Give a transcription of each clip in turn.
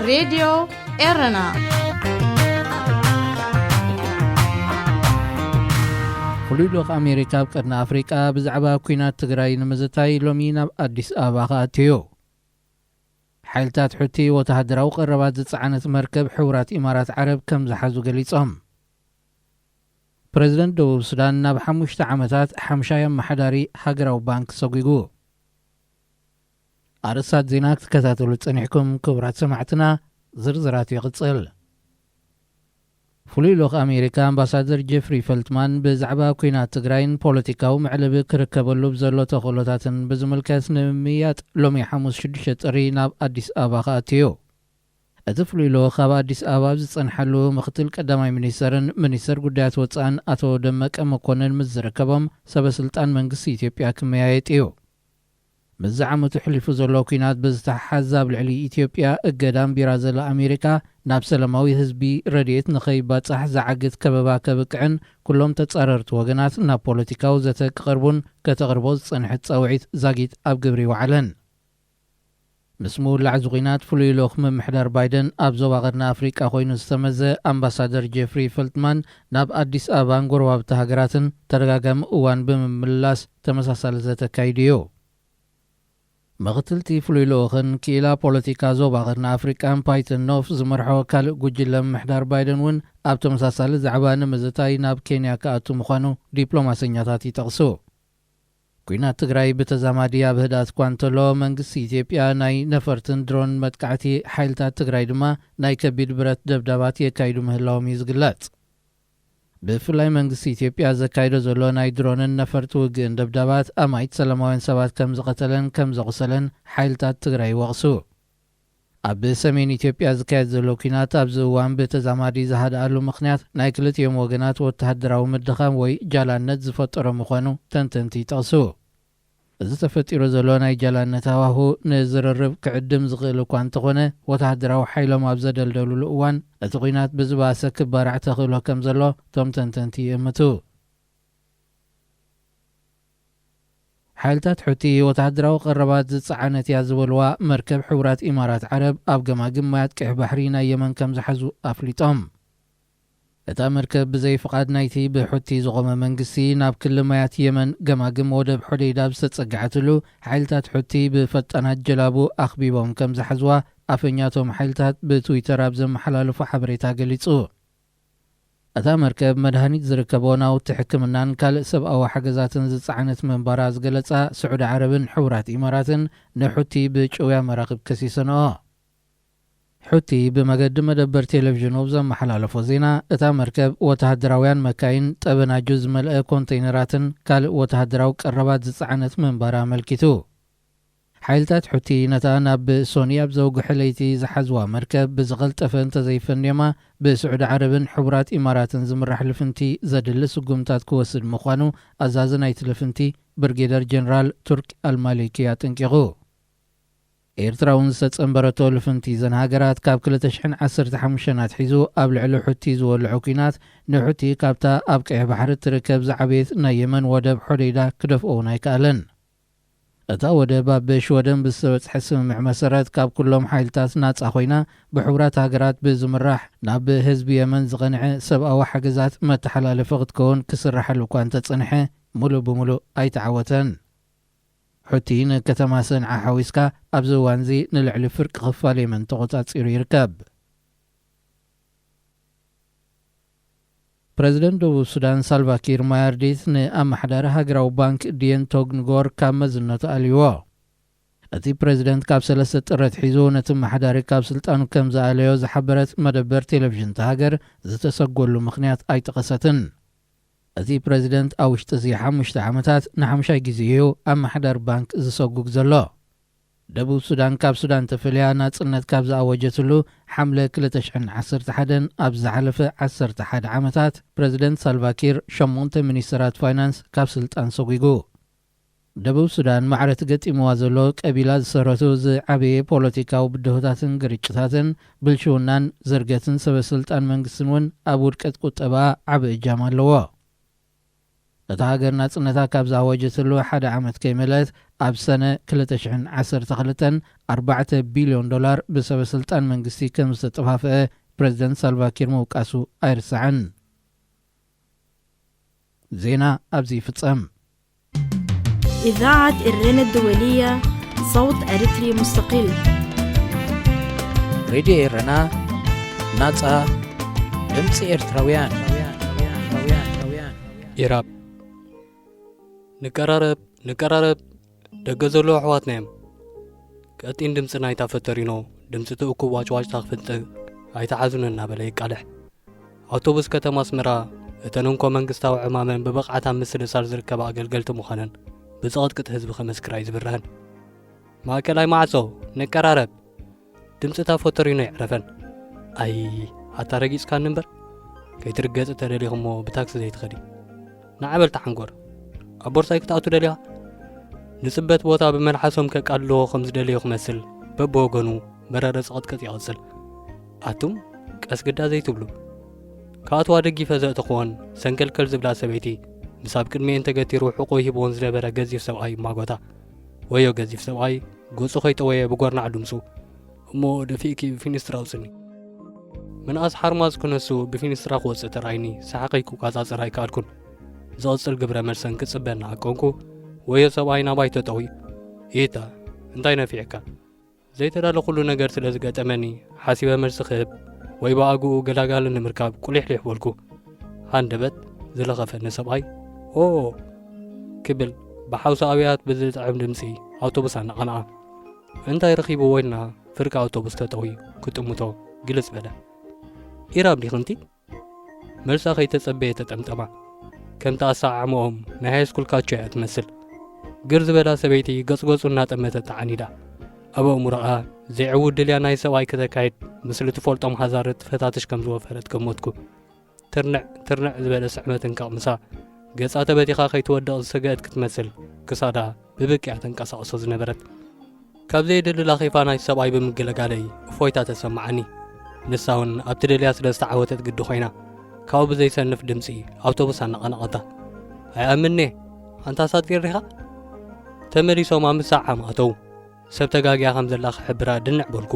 ሬድዮ ኤረና። ፍሉይ ልኡኽ ኣሜሪካ ኣብ ቀርኒ ኣፍሪቃ ብዛዕባ ኲናት ትግራይ ንምዝታይ ሎሚ ናብ ኣዲስ ኣበባ ክኣትዩ። ሓይልታት ሑቲ ወተሃደራዊ ቀረባት ዝጸዓነት መርከብ ሕቡራት ኢማራት ዓረብ ከም ዝሓዙ ገሊጾም። ፕረዚደንት ደቡብ ሱዳን ናብ ሓሙሽተ ዓመታት ሓምሻይ ኣመሓዳሪ ሃገራዊ ባንክ ሰጒጉ። ኣርእስታት ዜና ክትከታተሉ ጸኒሕኩም ክቡራት ሰማዕትና፣ ዝርዝራቱ ይቕጽል። ፍሉይ ልኡኽ ኣሜሪካ ኣምባሳደር ጀፍሪ ፈልትማን ብዛዕባ ኲናት ትግራይን ፖለቲካዊ መዕለቢ ክርከበሉ ብዘሎ ተኽእሎታትን ብዝምልከት ንምምይያጥ ሎሚ ሓሙስ ሽዱሽተ ጥሪ ናብ ኣዲስ ኣበባ ክኣትዩ። እቲ ፍሉይ ልኡኽ ኣብ ኣዲስ ኣበባ ኣብ ዝጸንሓሉ ምኽትል ቀዳማይ ሚኒስተርን ሚኒስተር ጉዳያት ወጻእን ኣቶ ደመቀ መኮንን ምስ ዝርከቦም ሰበ ስልጣን መንግስቲ ኢትዮጵያ ክመያየጥ እዩ። ምስ ዝዓመቱ ሕሊፉ ዘሎ ኲናት ብዝተሓሓዝ ኣብ ልዕሊ ኢትዮጵያ እገዳ ኣንቢራ ዘላ ኣሜሪካ ናብ ሰላማዊ ህዝቢ ረድኤት ንኸይባጻሕ ዝዓግት ከበባ ከብቅዕን ኩሎም ተጻረርቲ ወገናት ናብ ፖለቲካዊ ዘተ ክቐርቡን ከተቕርቦ ዝጸንሐት ጻውዒት ዛጊት ኣብ ግብሪ ይውዓለን። ምስ ምውላዕ እዚ ኲናት ፍሉይ ልኡኽ ምምሕዳር ባይደን ኣብ ዞባ ቀርኒ ኣፍሪቃ ኮይኑ ዝተመዘ ኣምባሳደር ጄፍሪ ፈልትማን ናብ ኣዲስ ኣበባን ጎረባብቲ ሃገራትን ተደጋጋሚ እዋን ብምምላስ ተመሳሳሊ ዘተ ኣካይዱ እዩ። ምኽትልቲ ፍሉይ ልኡኽን ክኢላ ፖለቲካ ዞባ ቀርኒ ኣፍሪቃን ፓይተን ኖፍ ዝመርሖ ካልእ ጉጅለ ምምሕዳር ባይደን እውን ኣብ ተመሳሳሊ ዛዕባ ንምዝታይ ናብ ኬንያ ክኣቱ ምዃኑ ዲፕሎማሰኛታት ይጠቕሱ። ኲናት ትግራይ ብተዛማዲ ኣብ ህድኣት እኳ እንተሎ፣ መንግስቲ ኢትዮጵያ ናይ ነፈርትን ድሮን መጥቃዕቲ፣ ሓይልታት ትግራይ ድማ ናይ ከቢድ ብረት ደብዳባት የካይዱ ምህላዎም እዩ ዝግለጽ። ብፍላይ መንግስቲ ኢትዮጵያ ዘካይዶ ዘሎ ናይ ድሮንን ነፈርቲ ውግእን ደብዳባት ኣማኢት ሰላማውያን ሰባት ከም ዝቐተለን ከም ዘቑሰለን ሓይልታት ትግራይ ይወቕሱ። ኣብ ሰሜን ኢትዮጵያ ዝካየድ ዘሎ ኲናት ኣብዚ እዋን ብተዛማዲ ዝሃድኣሉ ምኽንያት ናይ ክልቲኦም ወገናት ወተሃደራዊ ምድኻም ወይ ጃላነት ዝፈጠሮ ምዃኑ ተንተንቲ ይጠቕሱ። እዚ ተፈጢሩ ዘሎ ናይ ጃላነት ሃዋሁ ንዝርርብ ክዕድም ዝኽእል እኳ እንተኾነ፣ ወተሃደራዊ ሓይሎም ኣብ ዘደልደሉሉ እዋን እቲ ኲናት ብዝባሰ ክባራዕ ተኽእሎ ከም ዘሎ እቶም ተንተንቲ ይእምቱ። ሓይልታት ሑቲ ወተሃደራዊ ቀረባት ዝጸዓነት እያ ዝበልዋ መርከብ ሕቡራት ኢማራት ዓረብ ኣብ ገማግም ማያት ቀይሕ ባሕሪ ናይ የመን ከም ዝሓዙ ኣፍሊጦም። እታ መርከብ ብዘይ ፍቓድ ናይቲ ብሑቲ ዝቖመ መንግስቲ ናብ ክሊ ማያት የመን ገማግም ወደብ ሖደይዳ ኣብ ዝተጸግዐትሉ፣ ሓይልታት ሑቲ ብፈጣናት ጀላቡ ኣኽቢቦም ከም ዝሓዝዋ ኣፈኛቶም ሓይልታት ብትዊተር ኣብ ዘመሓላለፎ ሓበሬታ ገሊጹ። እታ መርከብ መድሃኒት ዝርከቦ ናውቲ ሕክምናን ካልእ ሰብኣዊ ሓገዛትን ዝጸዓነት ምንባራ ዝገለጻ ስዑዲ ዓረብን ሕቡራት ኢማራትን ንሑቲ ብጭውያ መራኽብ ከሲሰንኦ። ሑቲ ብመገዲ መደበር ቴሌቪዥኑ ኣብ ዘመሓላለፎ ዜና፣ እታ መርከብ ወተሃደራውያን መካይን፣ ጠበናጁ ዝመልአ ኮንተይነራትን ካልእ ወተሃደራዊ ቀረባት ዝጸዓነት ምንባራ ኣመልኪቱ። ሓይልታት ሑቲ ነታ ናብ ሶኒ ኣብ ዘውግሐ ለይቲ ዝሓዝዋ መርከብ ብዝቐልጠፈ እንተዘይፈንዮማ፣ ብስዑዲ ዓረብን ሕቡራት ኢማራትን ዝምራሕ ልፍንቲ ዘድሊ ስጉምታት ክወስድ ምዃኑ ኣዛዚ ናይቲ ልፍንቲ ብርጌደር ጀነራል ቱርክ ኣልማሊኪ ኣጠንቂቑ። ኤርትራ እውን ዝተጸንበረቶ ልፍንቲ እዘን ሃገራት ካብ ክልተ ሽሕን ዓሰርተ ሓሙሽተን ኣትሒዙ ኣብ ልዕሊ ሑቲ ዝወልዖ ኲናት ንሑቲ ካብታ ኣብ ቀይሕ ባሕሪ እትርከብ ዝዓበየት ናይ የመን ወደብ ሖደይዳ ክደፍኦ እውን ኣይከኣለን። እታ ወደብ ኣብ ሽወደን ብዝተበጽሐ ስምምዕ መሰረት ካብ ኩሎም ሓይልታት ናጻ ኮይና ብሕቡራት ሃገራት ብዝምራሕ ናብ ህዝቢ የመን ዝቐንዐ ሰብኣዊ ሓገዛት መተሓላለፊ ክትከውን ክስርሓሉ እኳ እንተጸንሐ፣ ሙሉእ ብሙሉእ ኣይተዓወተን። ሑቲ ንከተማ ሰንዓ ሓዊስካ ኣብዚ እዋንዚ ንልዕሊ ፍርቂ ክፋል የመን ተቖጻጺሩ ይርከብ። ፕረዚደንት ደቡብ ሱዳን ሳልቫ ኪር ማያርዲት ንኣመሓዳሪ ሃገራዊ ባንክ ዲየን ቶግንጎር ካብ መዝነቱ ኣልይዎ። እቲ ፕረዚደንት ካብ ሰለስተ ጥሪ ኣትሒዙ ነቲ ኣመሓዳሪ ካብ ስልጣኑ ከም ዝኣለዮ ዝሓበረት መደበር ቴሌቪዥን እታ ሃገር፣ ዝተሰጎሉ ምኽንያት ኣይጠቐሰትን። እቲ ፕረዚደንት ኣብ ውሽጢ እዚ ሓሙሽተ ዓመታት ንሓሙሻይ ግዜ እዩ ኣመሓዳሪ ባንክ ዝሰጉግ ዘሎ። ደቡብ ሱዳን ካብ ሱዳን ተፈልያ ናጽነት ካብ ዝኣወጀትሉ ሓምለ ክልተ ሽሕን ዓሰርተ ሓደን ኣብ ዝሓለፈ ዓሰርተ ሓደ ዓመታት፣ ፕረዚደንት ሳልቫኪር ሸሞንተ ሚኒስተራት ፋይናንስ ካብ ስልጣን ሰጒጉ። ደቡብ ሱዳን ማዕረ እቲ ገጢምዋ ዘሎ ቀቢላ ዝሰረቱ ዝዓበየ ፖለቲካዊ ብድሆታትን ግርጭታትን፣ ብልሽውናን ዝርገትን ሰበ ስልጣን መንግስትን እውን ኣብ ውድቀት ቁጠባኣ ዓቢ እጃም ኣለዎ። እታ ሃገር ናጽነታ ካብ ዝኣወጀትሉ ሓደ ዓመት ከይመልአት፣ ኣብ ሰነ ክልተ ሽሕን ዓሰርተ ክልተን ኣርባዕተ ቢልዮን ዶላር ብሰበ ስልጣን መንግስቲ ከም ዝተጠፋፍአ ፕረዚደንት ሳልቫኪር ምውቃሱ ኣይርሳዕን። ዜና ኣብዚ ይፍጸም። إذاعة إرينا الدولية، صوت أريتري مستقل. ሬድዮ ኤረና፣ ናጻ ድምጺ ኤርትራውያን። ኢራብ። ንቀራረብ፣ ንቀራረብ። ደገ ዘለዉ ኣሕዋትና እዮም። ቀጢን ድምጺ ናይታ ፈተሪኖ፣ ድምጺ እቲ እኩብ ዋጭዋጭታ ክፍንጥር ኣይትሓዙኒ እናበለ ይቃልሕ። ኣውቶቡስ ከተማ ኣስመራ፣ እተን እንኮ መንግስታዊ ዕማመን ብብቕዓት ኣብ ምስልሳል ዝርከባ ኣገልገልቲ ምዃነን ብዝቕጥቅጥ ህዝቢ ከመስክር ኣይዝብርህን። ማእከላይ ማዕጾ፣ ንቀራረብ። ድምጺ እታ ፎተሪኖ ይዕረፈን። ኣይ፣ ኣታ ረጊጽካኒ እምበር። ከይትርገጽ ተደሊኹሞ ብታክሲ ዘይትኸዲ። ንዓ በል ተሓንጎር። ኣብ ቦርሳይ ክትኣቱ ደሊኻ? ንጽበት ቦታ ብመልሓሶም ከቃልልዎ ከም ዝደለዩ ክመስል በብወገኑ መረረ ጽቕጥቅጥ ይቐጽል። ኣቱም ቀስ ግዳ ዘይትብሉ። ክኣትዋ ደጊፈ ዘእተኽወን ሰንከልከል ዝብላ ሰበይቲ ምስ ኣብ ቅድሚኤን ተገቲሩ ሕቖ ይህብዎን ዝነበረ ገዚፍ ሰብኣይ ይማጎታ። ወዮ ገዚፍ ሰብኣይ ገጹ ከይጠወየ ብጎርናዕ ድምጹ፣ እሞ ደፊእኪ ብፊኒስትራ ኣውጽኒ። ምንኣስ ሓርማዝ ክነሱ ብፊኒስትራ ክወጽእ ተራእይኒ ሰሓቐይ ክቋጻጸር ኣይከኣልኩን። ዝቕጽል ግብረ መልሰን ክጽበ እናሃቀንኩ፣ ወዮ ሰብኣይ ናባይ ተጠውዩ። ኢታ፣ እንታይ ነፊዕካ? ዘይተዳለኹሉ ነገር ስለ ዝገጠመኒ ሓሲበ መልሲ ክህብ ወይ ብኣግኡ ገላጋሊ ንምርካብ ቁሊሕሊሕ በልኩ። ሃንደበት ዝለኸፈኒ ሰብኣይ ኦ ክብል ብሓውሲ ኣብያት ብዝጥዕም ድምጺ ኣውቶቡስ ኣነቓንቓ። እንታይ ረኺብዎ ኢልና ፍርቂ ኣውቶቡስ ተጠውዩ ክጥምቶ ግልጽ በለ። ኢራብ ዲኽንቲ? መልሳ ከይተጸበየ ተጠምጠማ። ከምቲ ኣሰዓዕምኦም ናይ ሃይስኩል ካቾ እያ ትመስል። ግር ዝበላ ሰበይቲ ገጽገጹ እናጠመተት ተዓኒዳ። ኣብ ኣእምሮኣ ዘይዕዉት ድልያ ናይ ሰብኣይ ከተካይድ፣ ምስሊ ትፈልጦም ሃዛርድ ትፈታትሽ ከም ዝወፈረት ገመትኩ። ትርንዕ ትርንዕ ዝበለ ስዕመት እንከቕምሳ፣ ገጻ ተበቲኻ ከይትወድቕ ዝሰገአት ክትመስል፣ ክሳዳ ብብቅያ ተንቀሳቕሶ ዝነበረት። ካብ ዘየድሊ ላኺፋ ናይ ሰብኣይ ብምግልጋለይ እፎይታ ተሰማዓኒ። ንሳ እውን ኣብቲ ደልያ ስለ ዝተዓወተት ግዲ ኮይና፣ ካብኡ ብዘይሰንፍ ድምጺ ኣውቶቡስ ኣነቓነቐታ። ኣይኣምን'የ፣ ኣንታ ሳጢር ዲኻ? ተመሊሶም ኣብ ምሳዓም ኣተዉ። ሰብ ተጋግያ ከም ዘላ ክሕብራ ድንዕ በልኩ።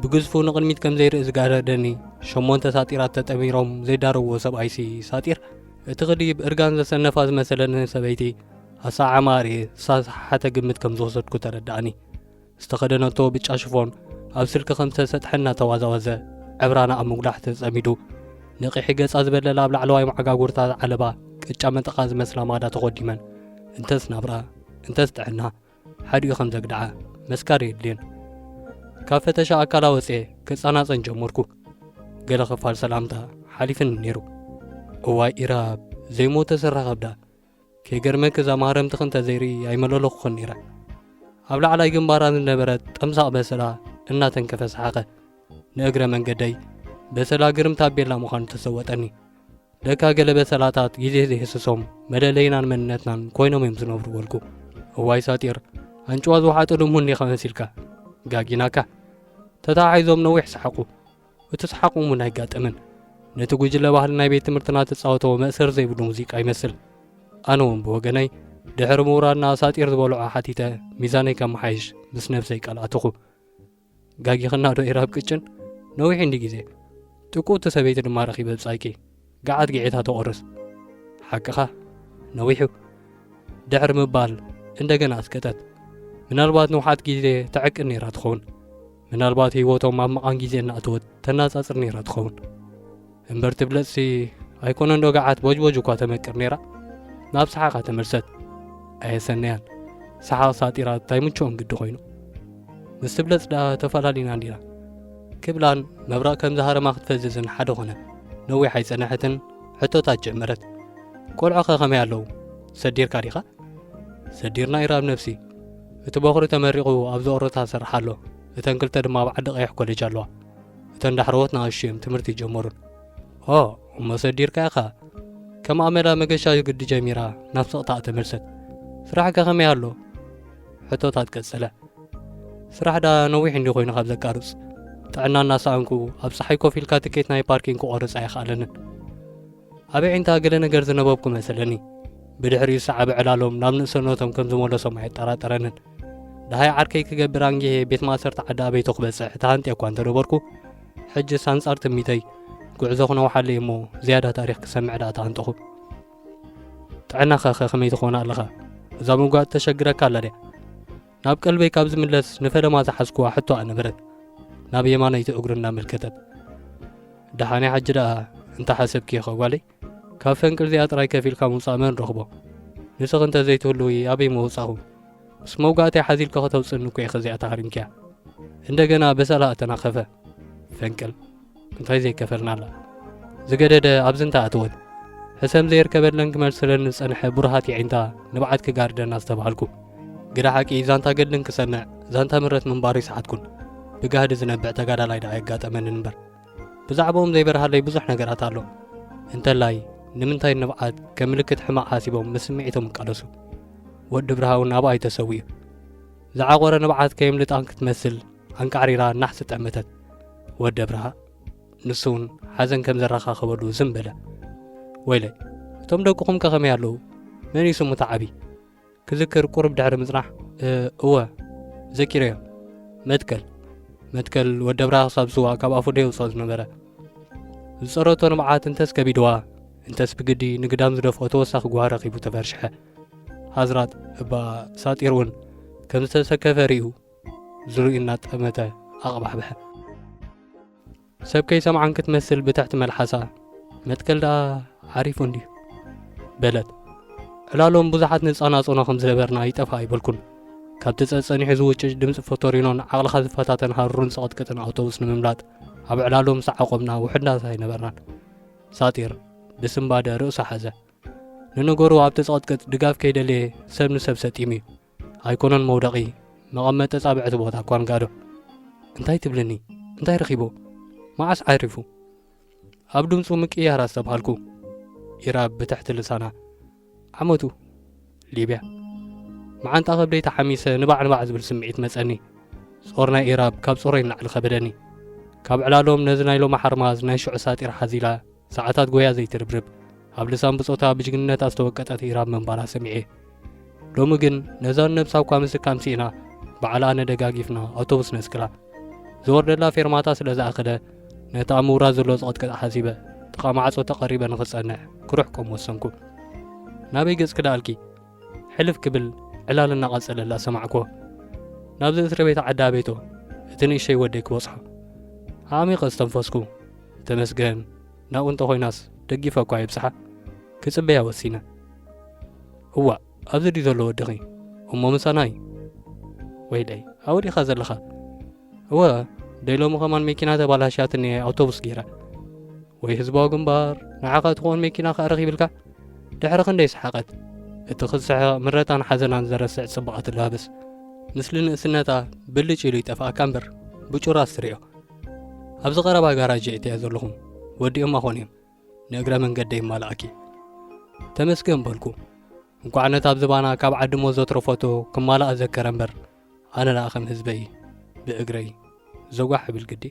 ብግዝፉ ንቕድሚት ከም ዘይርኢ ዝጋረደኒ ሸሞንተ ሳጢራት ተጠሚሮም ዘይዳረውዎ ሰብኣይሲ ሳጢር፣ እቲ ክዲ ብእርጋን ዘሰነፋ ዝመሰለኒ ሰበይቲ ኣሰዓዕማኣ ርእየ ዝሰሓሓተ ግምት ከም ዝወሰድኩ ተረድኣኒ። ዝተኸደነቶ ብጫ ሽፎን ኣብ ስልኪ ከም ዝተሰጥሐ እናተዋዛወዘ ዕብራና ኣብ ምጉዳሕ ተጸሚዱ፣ ንቕሒ ገጻ ዝበለላ ኣብ ላዕለዋይ መዓጋጉርታ ዝዓለባ ቅጫ መጠቓ ዝመስላ ማዳ ተኾዲመን፣ እንተስ ናብራ እንተስ ጥዕና ሓዲኡ ከም ዘግድዓ መስካሪ የድልየን። ካብ ፈተሻ ኣካላ ወጽኤ ክጸናጸን ጀመርኩ። ገለ ክፋል ሰላምታ ሓሊፍኒ ነይሩ። እዋይ ኢራብ ዘይሞተ ስራ ከብዳ። ከይገርመኪ እዛ ማህረምትኺ እንተዘይርኢ ኣይመለለኹኽን ነይረ። ኣብ ላዕላይ ግንባራ ዝነበረት ጠምሳቕ በሰላ እናተንከፈ ሰሓቐ። ንእግረ መንገደይ በሰላ ግርም ታቤላ ምዃኑ ተሰወጠኒ። ለካ ገለ በሰላታት ግዜ ዘይህስሶም መለለይናን መንነትናን ኮይኖም እዮም ዝነብሩ በልኩ። እዋይ ሳጢር፣ ኣንጭዋ ዝወሓጠ ድሙ እንዲኻ መሲልካ። ጋጊናካ። ተተሓሒዞም ነዊሕ ሰሓቑ። እቲ ሰሓቑ እውን ኣይጋጠምን። ነቲ ጉጅለ ባህሊ ናይ ቤት ትምህርትና ትጻወቶ መእሰር ዘይብሉ ሙዚቃ ይመስል። ኣነ እውን ብወገነይ ድሕሪ ምውራድና ሳጢር ዝበልዖ ሓቲተ ሚዛነይ ከመሓይሽ ምስ ነብሰይ ቃል ኣተኹ። ጋጊኽና ዶ ኢራብ ቅጭን? ነዊሕ እንዲ ግዜ። ጥቁቲ ሰበይቲ ድማ ረኺበ ብጻይቂ። ገዓት ጊዒታ ተቖርስ። ሓቅኻ፣ ነዊሑ። ድሕሪ ምባል እንደገና ኣስቀጠት። ምናልባት ንውሓት ግዜ ተዕቅን ነይራ ትኸውን። ምናልባት ህይወቶም ኣብ መቓን ግዜ እናእተወት ተናጻጽር ነይራ ትኸውን። እምበር ትብለጽሲ ኣይኮነን ዶ ገዓት ቦጅቦጅ እኳ ተመቅር ነይራ? ናብ ሰሓቓ ተመልሰት። ኣየሰነያን። ሰሓቕ ሳጢራት እንታይ ምችኦም ግዲ ኮይኑ። ምስ ትብለጽ ደኣ ተፈላሊና እንዲና። ክብላን መብረቕ ከም ዝሃረማ ክትፈዝዝን ሓደ ኾነ። ነዊሕ ኣይጸነሐትን ሕቶታት ጀመረት። ቆልዑኸ ከመይ ኣለዉ? ሰዲርካ ዲኻ? ሰዲርና ኢራብ ነብሲ። እቲ በኹሪ ተመሪቑ ኣብ ዝኦሮታ ሰርሕ ኣሎ። እተን ክልተ ድማ ኣብ ዓዲ ቀይሕ ኮሌጅ ኣለዋ። እተን ዳሕረዎት ንኣሽቱ እዮም ትምህርቲ ይጀመሩን። ኦ፣ እሞ ሰዲርካ ኢኻ። ከም ኣመላ መገሻ ግዲ ጀሚራ ናብ ስቕታኣ ተመልሰት። ስራሕከ ከመይ ኣሎ? ሕቶታት ቀጸለ። ስራሕ ዳ ነዊሕ እንዲ ኮይኑ ካብ ዘቃርጽ። ጥዕና እናሰኣንኩ ኣብ ጸሓይ ኮፍ ኢልካ ትኬት ናይ ፓርኪንግ ክቆርጽ ኣይኸኣለንን። ኣብ ኣዒንታ ገለ ነገር ዝነበብኩ መሰለኒ። ብድሕሪኡ ዝሰዓበ ዕላሎም ናብ ንእሰነቶም ከም ዝመለሶም ኣየጠራጠረንን። ደሃይ ዓርከይ ክገብር ኣንጊሄ ቤት ማእሰርቲ ዓዲ ኣበይቶ ክበጽሕ ተሃንጥየ እኳ እንተነበርኩ፣ ሕጅስ ኣንጻር ትምኒተይ፣ ጉዕዞ ክነውሓለይ እሞ ዝያዳ ታሪኽ ክሰምዕ ደኣ ተሃንጠኹ። ጥዕናኸ ከ ከመይ ትኾን ኣለኻ? እዛ ምውጋእ ተሸግረካ ኣላ ድያ? ናብ ቀልበይ ካብ ዝምለስ ንፈለማ ዝሓዝኩዋ ሕቶ ኣነበረት፣ ናብ የማነይቲ እግሩ እናመልከተት። ደሓን እያ፣ ሕጂ ደኣ እንታይ ሓሰብኪ ኢኻ ጓለይ? ካብ ፈንቅል እዚኣ ጥራይ ከፊልካ ምውጻእ መን ረኽቦ? ንስኺ እንተ ዘይትህልዊ ኣበይ ምወጻኹ? ምስ መውጋእተይ ሓዚልኪ ከተውጽእኒ እኮ ኢኺ እዚኣ ተሃሪምክያ። እንደገና በሰላ ኣተናኸፈ። ፈንቅል፣ እንታይ ዘይከፈልናላ? ዝገደደ ኣብዚ እንታይ ኣተወት? ሕሰም ዘየርከበለን ክመልስለኒ ዝጸንሐ ብሩሃት የዒንታ ንብዓት ክጋርደና ዝተባህልኩ። ግዳ ሓቂ ዛንታ ገድልን ክሰምዕ፣ ዛንታ ምረት ምንባሩ ይሰሓትኩን። ብጋህዲ ዝነብዕ ተጋዳላይ ደኣ የጋጠመንን እምበር። ብዛዕባኦም ዘይበርሃለይ ብዙሕ ነገራት ኣሎ። እንተላይ፣ ንምንታይ ንብዓት ከም ምልክት ሕማቕ ሓሲቦም ምስ ስምዒቶም ይቃለሱ? ወዲ ብርሃ እውን ኣብኣ እዩ ተሰዊኡ። ዝዓቖረ ንብዓት ከየምልጣ ክትመስል ኣንቃዕሪራ ናሕሲ ጠመተት። ወዲ ብርሃ፣ ንሱ እውን ሓዘን ከም ዘረኻኸበሉ ዝም በለ። ወይለይ፣ እቶም ደቅኹም ከ ከመይ ኣለዉ? መን እዩ ስሙ እቲ ዓቢ? ክዝክር ቁሩብ ድሕሪ ምጽናሕ፣ እ፣ እወ፣ ዘኪረዮ። መትከል፣ መትከል ወዲ ብርሃ ክሳብ ዝስዋእ ካብ ኣፉ ደየውጽኦ ዝነበረ። ዝጸረቶ ንብዓት እንተስ ከቢድዋ፣ እንተስ ብግዲ ንግዳም ዝደፍኦ ተወሳኺ ጓሂ ረኺቡ ተፈርሽሐ። ሃዝራት እባ ሳጢር እውን ከም ዝተሰከፈ ርእዩ፣ ዝርኡ እናጠመተ ኣቕባሕበሐ። ሰብ ከይሰምዓን ክትመስል ብትሕቲ መልሓሳ፣ "መትከል ደኣ ዓሪፉ እንድዩ?" በለት። ዕላሎም ብዙሓት ንጻናጾኖ ከም ዝነበርና ይጠፍኣ ኣይበልኩን። ካብቲ ጸጸኒሑ ዝውጭጭ ድምጺ ፎቶሪኖን ዓቕልኻ ዝፈታተን ሃሩርን ዝቐጥቅጥን ኣውቶቡስ ንምምላጥ ኣብ ዕላሎም ምስ ዓቖብና ውሑዳት ኣይነበርናን። ሳጢር ብስንባደ ርእሱ ሓዘ። ንነገሩ ኣብቲ ዝቐጥቅጥ ድጋፍ ከይደለየ ሰብ ንሰብ ሰጢሙ እዩ። ኣይኮነን መውደቒ፣ መቐመጢ ኣጻብዕቲ ቦታ እኳ ንጋዶ። እንታይ ትብልኒ? እንታይ ረኺቡ? መዓስ ዓሪፉ? ኣብ ድምጹ ምቅይያር ኣስተብሃልኩ። ኢራብ ብትሕቲ ልሳና፣ ዓመቱ፣ ሊብያ። መዓንጣ ከብደይ ተሓሚሰ ንባዕ ንባዕ ዝብል ስምዒት መጸኒ። ጾር ናይ ኢራብ ካብ ጾረይ ንላዕሊ ከበደኒ። ካብ ዕላሎም ነዚ ናይ ሎሚ ሓርማዝ ናይ ሽዑ ሳጢር ሓዚላ ሰዓታት ጎያ ዘይትርብርብ፣ ኣብ ልሳን ብጾታ ብጅግንነታ ዝተወቀጠት ኢራብ ምንባራ ሰሚዐ። ሎሚ ግን ነዛ ነብሳ እኳ ምስካም ስኢና፣ በዓል ኣነ ደጋጊፍና ኣውቶቡስ ነስቅላ። ዝወርደላ ፌርማታ ስለ ዝኣኸለ፣ ነቲ ኣብ ምውራድ ዘሎ ዝቐጥቀጥ ሓሲበ፣ ጥቓ ማዕጾ ተቐሪበ ንኽጸንሕ ክሩሕቆም ወሰንኩ። ናበይ ገጽኪ ደኣልኪ? ሕልፍ ክብል ዕላል እናቐጸለላ ሰማዕኩዎ። ናብዚ እስሪ ቤት ዓዲ ኣቤቶ፣ እቲ ንእሸይ ወደይ ክበጽሖ። ኣዕሚቐ ዝተንፈስኩ። ተመስገን፣ ናብኡ እንተኾይናስ ደጊፈ እኳ ይብጽሓ። ክጽበያ ወሲነ። እዋእ፣ ኣብዚ ድዩ ዘሎ ወድኺ? እሞ ምሳና እዩ። ወይለይ፣ ኣበይ ዲኻ ዘለኻ? እወ፣ ደይ ሎሚ ኸማን መኪና ተባላሽያትኒ እየ ኣውቶቡስ ገይረ። ወይ ህዝባዊ ግንባር፣ ንዓኻ ትኸውን መኪና ከኣ ረኺብልካ? ድሕሪ ክንደይ ሰሓቐት። እቲ ክትስሕቕ ምረታን ሓዘናን ዘረስዕ ጽባቐ ትላበስ። ምስሊ ንእስነታ ብልጭ ኢሉ ይጠፍኣካ እምበር፣ ብጩራስ ትሪኦ። ኣብዚ ቀረባ ጋራጅ የእትያ ዘለኹ። ወዲኦማ ኾን እዮም። ንእግረ መንገደይ ይማልኣኪ። ተመስገን በልኩ። እንቋዕ ነታ ኣብ ዝባና ካብ ዓዲ ሞት ዘትረፈቶ ክማልኣ ዘከረ እምበር፣ ኣነ ደኣ ከም ህዝበይ ብእግረይ ዘጓሕ እብል ግዲ።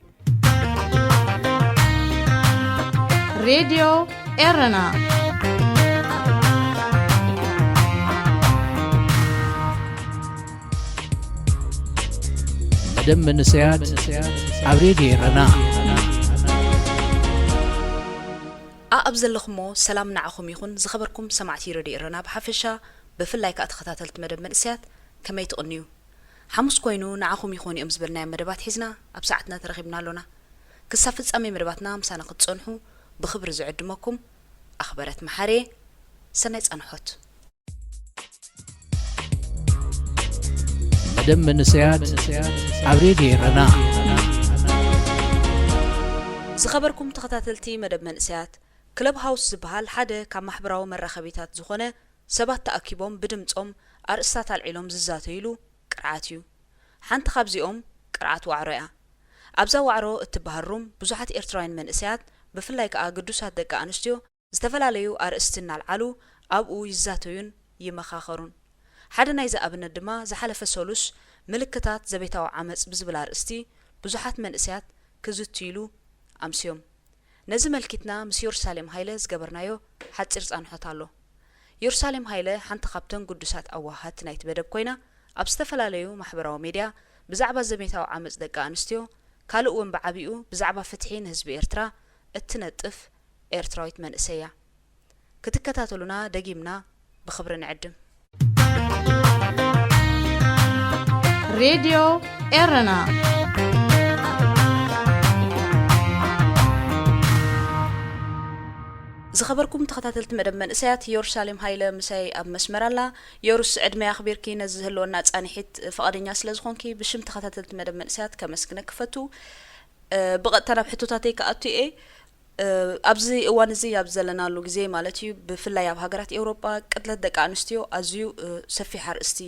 ሬድዮ ኤረና። መደብ መንእሰያት ኣብ ሬድዮ ኤረና። ኣኣብ ዘለኹሞ ሰላም ንዓኹም ይኹን። ዝኸበርኩም ሰማዕቲ ረድዮ ኤረና ብሓፈሻ፣ ብፍላይ ከኣ ተኸታተልቲ መደብ መንእሰያት ከመይ ትቕንዩ? ሓሙስ ኮይኑ ንዓኹም ይኾኑ እዮም ዝበልናዮም መደባት ሒዝና ኣብ ሰዓትና ተረኺብና ኣሎና። ክሳብ ፍጻሜ መደባትና ምሳና ክትጸንሑ ብኽብሪ ዝዕድመኩም ኣኽበረት መሓሬ። ሰናይ ጻንሖት። መደብ መንእሰያት ኣብ ሬድዮ ኤረና። ዝኸበርኩም ተኸታተልቲ መደብ መንእሰያት፣ ክለብ ሃውስ ዝበሃል ሓደ ካብ ማሕበራዊ መራኸቢታት ዝኾነ ሰባት ተኣኪቦም ብድምጾም ኣርእስታት ኣልዒሎም ዝዛተይሉ ቅርዓት እዩ። ሓንቲ ካብዚኦም ቅርዓት ዋዕሮ እያ። ኣብዛ ዋዕሮ እትበሃል ሩም ብዙሓት ኤርትራውያን መንእሰያት ብፍላይ ከኣ ግዱሳት ደቂ ኣንስትዮ ዝተፈላለዩ ኣርእስቲ እናልዓሉ ኣብኡ ይዛተዩን ይመኻኸሩን። ሓደ ናይዚ ኣብነት ድማ ዝሓለፈ ሰሉስ ምልክታት ዘቤታዊ ዓመጽ ብዝብል ኣርእስቲ ብዙሓት መንእሰያት ክዝትይሉ ኣምስዮም። ነዚ መልኪትና ምስ ዮርሳሌም ሃይለ ዝገበርናዮ ሓጺር ጻንሖት ኣሎ። የሩሳሌም ሃይለ ሓንቲ ካብተን ግዱሳት ኣዋሃት ናይቲ መደብ ኮይና፣ ኣብ ዝተፈላለዩ ማሕበራዊ ሜድያ ብዛዕባ ዘቤታዊ ዓመጽ ደቂ ኣንስትዮ፣ ካልእ እውን ብዓቢኡ ብዛዕባ ፍትሒ ንህዝቢ ኤርትራ እትነጥፍ ኤርትራዊት መንእሰይ እያ። ክትከታተሉና ደጊምና ብኽብሪ ንዕድም። ሬድዮ ኤረና። ዝኸበርኩም ተኸታተልቲ መደብ መንእሰያት፣ የሩሳሌም ሃይለ ምሳይ ኣብ መስመር ኣላ። የሩስ፣ ዕድመይ ኣኽቢርኪ ነዚ ዝህልወና ጻንሒት ፍቓደኛ ስለ ዝኾንኪ ብሽም ተኸታተልቲ መደብ መንእሰያት ከመስግነኪ ክፈቱ። እ፣ ብቐጥታ ናብ ሕቶታተይ ክኣቱ እየ። እ፣ ኣብዚ እዋን እዚ ኣብ ዘለናሉ ግዜ ማለት እዩ፣ ብፍላይ ኣብ ሃገራት ኤውሮጳ ቅትለት ደቂ ኣንስትዮ ኣዝዩ፣ እ፣ ሰፊሕ ኣርእስቲ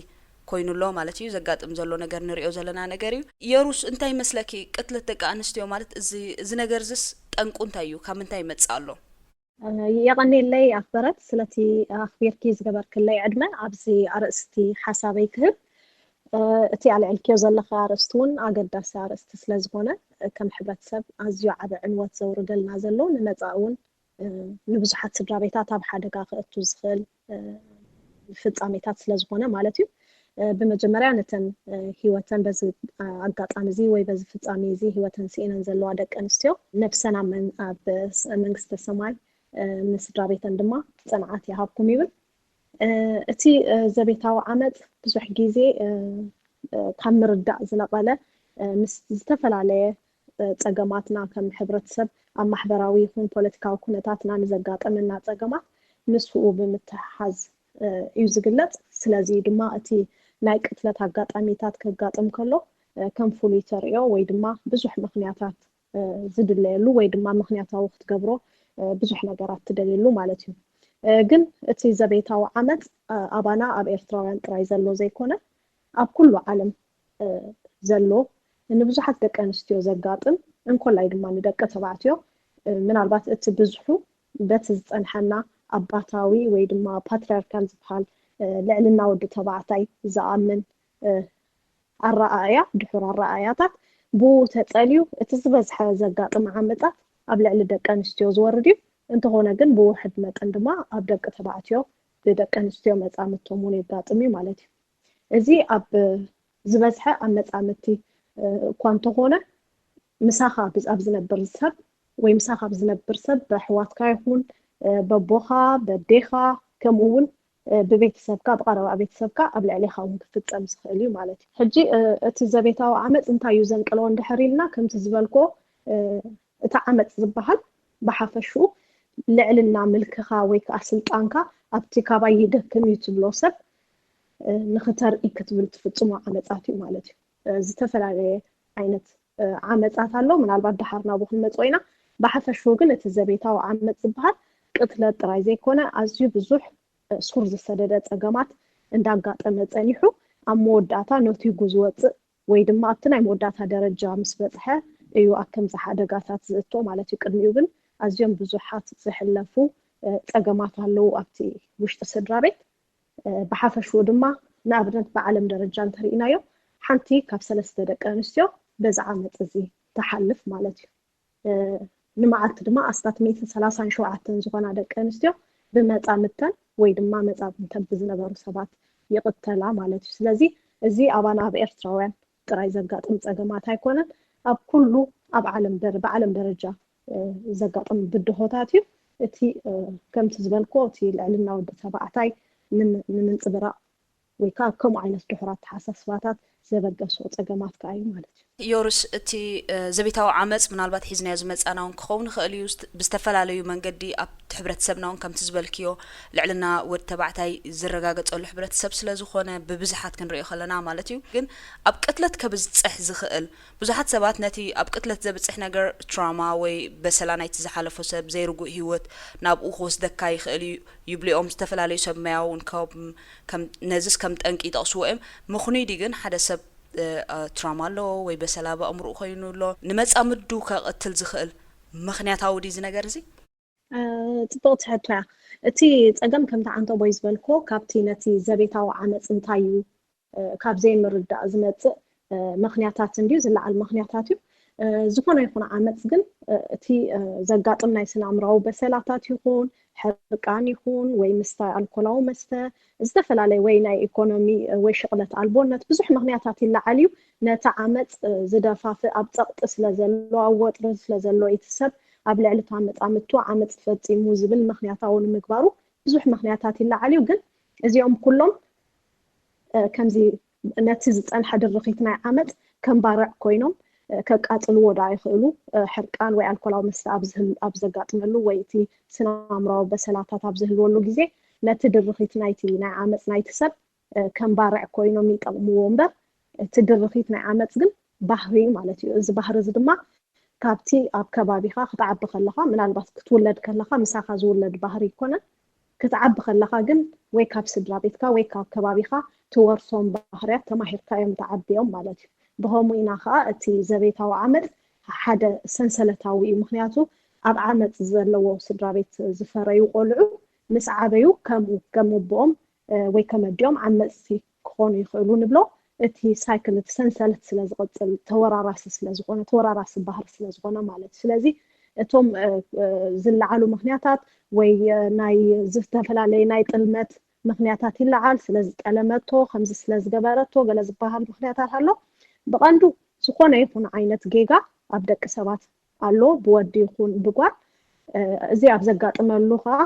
ኮይኑ ኣሎ ማለት እዩ። ዘጋጥም ዘሎ ነገር ንሪኦ ዘለና ነገር እዩ። የሩስ፣ እንታይ ይመስለኪ? ቅትለት ደቂ ኣንስትዮ ማለት እዚ፣ እዚ ነገር እዚስ ጠንቁ እንታይ እዩ? ካብ ምንታይ ይመጽእ ኣሎ? የቐኔለይ ኣኽበረት ስለቲ ኣኽቢርኪ ዝገበርክለይ ዕድመ ኣብዚ ኣርእስቲ ሓሳበይ ክህብ። እ፣ እቲ ኣልዕልክዮ ዘለኺ ኣርእስቲ እውን ኣገዳሲ ኣርእስቲ ስለ ዝኾነ፣ እ፣ ከም ሕብረተሰብ ኣዝዩ ዓቢ ዕንወት ዘውርደልና ዘሎ፣ ንመጻኢ እውን፣ እ፣ ንብዙሓት ስድራ ቤታት ኣብ ሓደጋ ከእቱ ዝኽእል፣ እ፣ ፍጻሜታት ስለ ዝኾነ ማለት እዩ። እ፣ ብመጀመርያ ነተን፣ እ፣ ህይወተን በዚ፣ እ፣ ኣጋጣሚ እዚ ወይ በዚ ፍጻሜ እዚ ህይወተን ስኢነን ዘለዋ ደቂ ኣንስትዮ ነፍሰን ኣብ መን-፣ ኣብ ስ-፣ መንግስተ ሰማይ፣ እ፣ ንስድራ ቤተን ድማ ጽንዓት ይሃብኩም ይብል። እ፣ እቲ፣ እ፣ ዘቤታዊ ዓመጽ ብዙሕ ግዜ፣ እ፣ እ፣ ካብ ምርዳእ ዝነቐለ፣ እ፣ ምስ ዝተፈላለየ፣ እ፣ ጸገማትና ከም ሕብረተሰብ ኣብ ማሕበራዊ ይኹን ፖለቲካዊ ኩነታትና ንዘጋጠመና ጸገማት ምስኡ ብምትሕሓዝ፣ እ፣ እዩ ዝግለጽ። ስለዚ ድማ እቲ ናይ ቅትለት ኣጋጣሚታት ከጋጥም ከሎ፣ እ፣ ከም ፍሉይ ተርእዮ ወይ ድማ ብዙሕ ምኽንያታት፣ እ፣ ዝድለየሉ ወይ ድማ ምኽንያታዊ ክትገብሮ፣ እ፣ ብዙሕ ነገራት ትደልየሉ ማለት እዩ። እ፣ ግን እቲ ዘቤታዊ ዓመጽ፣ እ፣ ኣባና ኣብ ኤርትራውያን ጥራይ ዘሎ ዘይኮነ ኣብ ኩሉ ዓለም፣ እ፣ ዘሎ ንብዙሓት ደቂ ኣንስትዮ ዘጋጥም እንኮላይ ድማ ንደቂ ተባዕትዮ፣ እ፣ ምናልባት እቲ ብዝሑ በቲ ዝጸንሐና ኣባታዊ ወይ ድማ ፓትሪያርካል ዝበሃል፣ እ፣ ልዕልና ወዲ ተባዕታይ ዝኣምን፣ እ፣ ኣረኣእያ፣ ድሑር ኣረኣእያታት ብኡ ተጸልዩ እቲ ዝበዝሐ ዘጋጥም ዓመጻት ኣብ ልዕሊ ደቂ ኣንስትዮ ዝወርድ እዩ። እንተኾነ ግን ብውሕድ መጠን ድማ ኣብ ደቂ ተባዕትዮ ብደቂ ኣንስትዮ መጻምድቶም እውን የጋጥም እዩ ማለት እዩ። እዚ ኣብ ዝበዝሐ ኣብ መጻምድቲ፣ እ፣ እኳ እንተኾነ ምሳኻ ብዝ-፣ ኣብ ዝነብር ሰብ ወይ ምሳኻ ኣብ ዝነብር ሰብ በሕዋትካ ይኹን፣ እ፣ በቦኻ፣ በዴኻ፣ ከምኡ እውን፣ እ፣ ብቤተሰብካ፣ ብቐረባ ቤተሰብካ ኣብ ልዕሌኻ እውን ክፍጸም ዝኽእል እዩ ማለት እዩ። ሕጂ፣ እ፣ እቲ ዘቤታዊ ዓመጽ እንታይ እዩ ዘንቅሎ እንድሕር ኢልና፣ ከምቲ ዝበልኮ፣ እ፣ እቲ ዓመጽ ዝበሃል ብሓፈሽኡ ልዕልና ምልክኻ ወይ ከኣ ስልጣንካ ኣብቲ ካባይ ይደክም እዩ ትብሎ ሰብ፣ እ፣ ንኽተርኢ ክትብል ትፍጽሞ ዓመጻት እዩ ማለት እዩ። እ፣ ዝተፈላለየ ዓይነት፣ እ፣ ዓመጻት ኣሎ። ምናልባት ደሓር ናብኡ ክንመጽኦ ኢና። ብሓፈሽኡ ግን እቲ ዘቤታዊ ዓመጽ ዝበሃል ቅትለት ጥራይ ዘይኮነ፣ ኣዝዩ ብዙሕ፣ እ፣ ሱር ዝሰደደ ጸገማት እንዳጋጠመ ጸኒሑ፣ ኣብ መወዳእታ ነቲጉ ዝወጽእ ወይ ድማ ኣብቲ ናይ መወዳእታ ደረጃ ምስ በጽሐ እዩ ኣብ ከምዚ ሓደጋታት ዝእቶ ማለት እዩ። ቅድሚኡ ግን ኣዝዮም ብዙሓት ዝሕለፉ፣ እ፣ ጸገማት ኣለዉ ኣብቲ ውሽጢ ስድራ ቤት። እ፣ ብሓፈሽኡ ድማ ንኣብነት ብዓለም ደረጃ እንተርኢናዮ ሓንቲ ካብ ሰለስተ ደቂ ኣንስትዮ በዚ ዓመጽ እዚ ትሓልፍ ማለት እዩ። እ፣ ንመዓልቲ ድማ ኣስታት ሚእትን ሰላሳን ሸውዓተን ዝኾና ደቂ ኣንስትዮ ብመጻምድተን ወይ ድማ መጻምድተን ብዝነበሩ ሰባት ይቕተላ ማለት እዩ። ስለዚ እዚ ኣባና ኣብ ኤርትራውያን ጥራይ ዘጋጥም ጸገማት ኣይኮነን። ኣብ ኩሉ ኣብ ዓለም ደረ-፣ ብዓለም ደረጃ፣ እ፣ ዘጋጥም ብድሆታት እዩ። እቲ፣ እ፣ ከምቲ ዝበልኮ፣ እቲ ልዕልና ወዲ ተባዕታይ ንም-፣ ንምንጽብራቕ ወይ ከዓ ከምኡ ዓይነት ድሑር ኣተሓሳስባታት ዘበገሶ ጸገማት ከኣ እዩ ማለት እዩ። ዮርስ፣ እቲ፣ እ፣ ዘቤታዊ ዓመጽ ምናልባት ሒዝናዮ ዝመጻና እውን ክኸውን ይኽእል እዩ። ዝት-፣ ብዝተፈላለዩ መንገዲ ኣብቲ ሕብረተሰብና እውን ከምቲ ዝበልክዮ ልዕልና ወዲ ተባዕታይ ዝረጋገጸሉ ሕብረተሰብ ስለ ዝኾነ ብብዝሓት ክንሪኦ ከለና ማለት እዩ። ግን ኣብ ቅትለት ከብጽሕ ዝኽእል ብዙሓት ሰባት ነቲ ኣብ ቅትለት ዘብጽሕ ነገር ትራማ ወይ በሰላ ናይቲ ዝሓለፎ ሰብ ዘይርጉእ ህይወት ናብኡ ክወስደካ ይኽእል እዩ ይብሉ እዮም። ዝተፈላለዩ ሰብ መያ እውን ከም፣ ከም፣ ነዚስ ከም ጠንቂ ይጠቕስዎ እዮም። ምኽኑይ ድዩ ግን ሓደ ሰብ፣ እ፣ እ፣ ትራማ ኣለዎ ወይ በሰላ ብኣእምሮኡ ኮይኑ ኣሎ ንመጻምዱ ከቕትል ዝኽእል ምኽንያታዊ ድዩ እዚ ነገር እዚ? እ፣ ጽብቕቲ ሕቶ እያ። እቲ ጸገም ከምቲ ዓንተቦይ ዝበልኮ ካብቲ ነቲ ዘቤታዊ ዓመጽ እንታይ እዩ፣ እ፣ ካብ ዘይምርዳእ ዝመጽእ፣ እ፣ ምኽንያታት እንድዩ፣ ዝለዓል ምኽንያታት እዩ። እ፣ ዝኾነ ይኹን ዓመጽ ግን፣ እ፣ እቲ፣ እ፣ ዘጋጥም ናይ ስነ ኣእምራዊ በሰላታት ይኹን ሕርቃን ይኹን ወይ ምስታይ ኣልኮላዊ መስተ፣ ዝተፈላለየ ወይ ናይ ኢኮኖሚ ወይ ሽቕለት ኣልቦነት፣ ብዙሕ ምኽንያታት ይለዓል እዩ። ነቲ ዓመፅ ዝደፋፍእ ኣብ ፀቕጢ ስለ ዘሎ፣ ኣብ ወጥሪ ስለ ዘሎ፣ እቲ ሰብ ኣብ ልዕሊ እታ መፃምድቱ ዓመፅ ፈፂሙ ዝብል ምኽንያታዊ ንምግባሩ ብዙሕ ምኽንያታት ይለዓል እዩ። ግን እዚኦም ኩሎም ከምዚ ነቲ ዝፀንሐ ድርኺት ናይ ዓመፅ ከም ባርዕ ኮይኖም ከቃፅልዎ ዶ ኣይኽእሉ? ሕርቃን ወይ ኣልኮላዊ መስተ ኣብ ዘጋጥመሉ ወይ እቲ ስነ-ኣእምራዊ በሰላታት ኣብ ዝህልወሉ ግዜ ነቲ ድርኺት ናይቲ ናይ ዓመፅ ናይቲ ሰብ ከም ባርዕ ኮይኖም ይጠቕምዎ እምበር፣ እቲ ድርኺት ናይ ዓመፅ ግን ባህሪ እዩ ማለት እዩ። እዚ ባህሪ እዚ ድማ ካብቲ ኣብ ከባቢኻ ክትዓቢ ከለኻ፣ ምናልባት ክትውለድ ከለኻ ምሳኻ ዝውለድ ባህሪ ኣይኮነን። ክትዓቢ ከለኻ ግን ወይ ካብ ስድራ ቤትካ ወይ ካብ ከባቢኻ ትወርሶም ባህርያት ተማሂርካ እዮም ትዓብዮም ማለት እዩ። ብኸምኡ ኢና ከዓ እቲ ዘቤታዊ ዓመፅ ሓደ ሰንሰለታዊ እዩ። ምክንያቱ ኣብ ዓመፅ ዘለዎ ስድራ ቤት ዝፈረዩ ቆልዑ ምስ ዓበዩ ከምኡ ከም ኣቦኦም ወይ ከም ኣዲኦም ዓመፅቲ ክኾኑ ይኽእሉ ንብሎ። እቲ ሳይክል፣ እቲ ሰንሰለት ስለ ዝቕፅል፣ ተወራራሲ ስለ ዝኾነ፣ ተወራራሲ ባህሪ ስለ ዝኾነ ማለት እዩ። ስለዚ እቶም ዝለዓሉ ምኽንያታት ወይ ናይ ዝተፈላለየ ናይ ጥልመት ምኽንያታት ይለዓል፣ ስለ ዝጠለመቶ፣ ከምዚ ስለ ዝገበረቶ፣ ገለ ዝበሃል ምኽንያታት ኣሎ። ብቐንዱ ዝኾነ ይኹን ዓይነት ጌጋ ኣብ ደቂ ሰባት ኣሎ፣ ብወዲ ይኹን ብጓል። እዚ ኣብ ዘጋጥመሉ ከዓ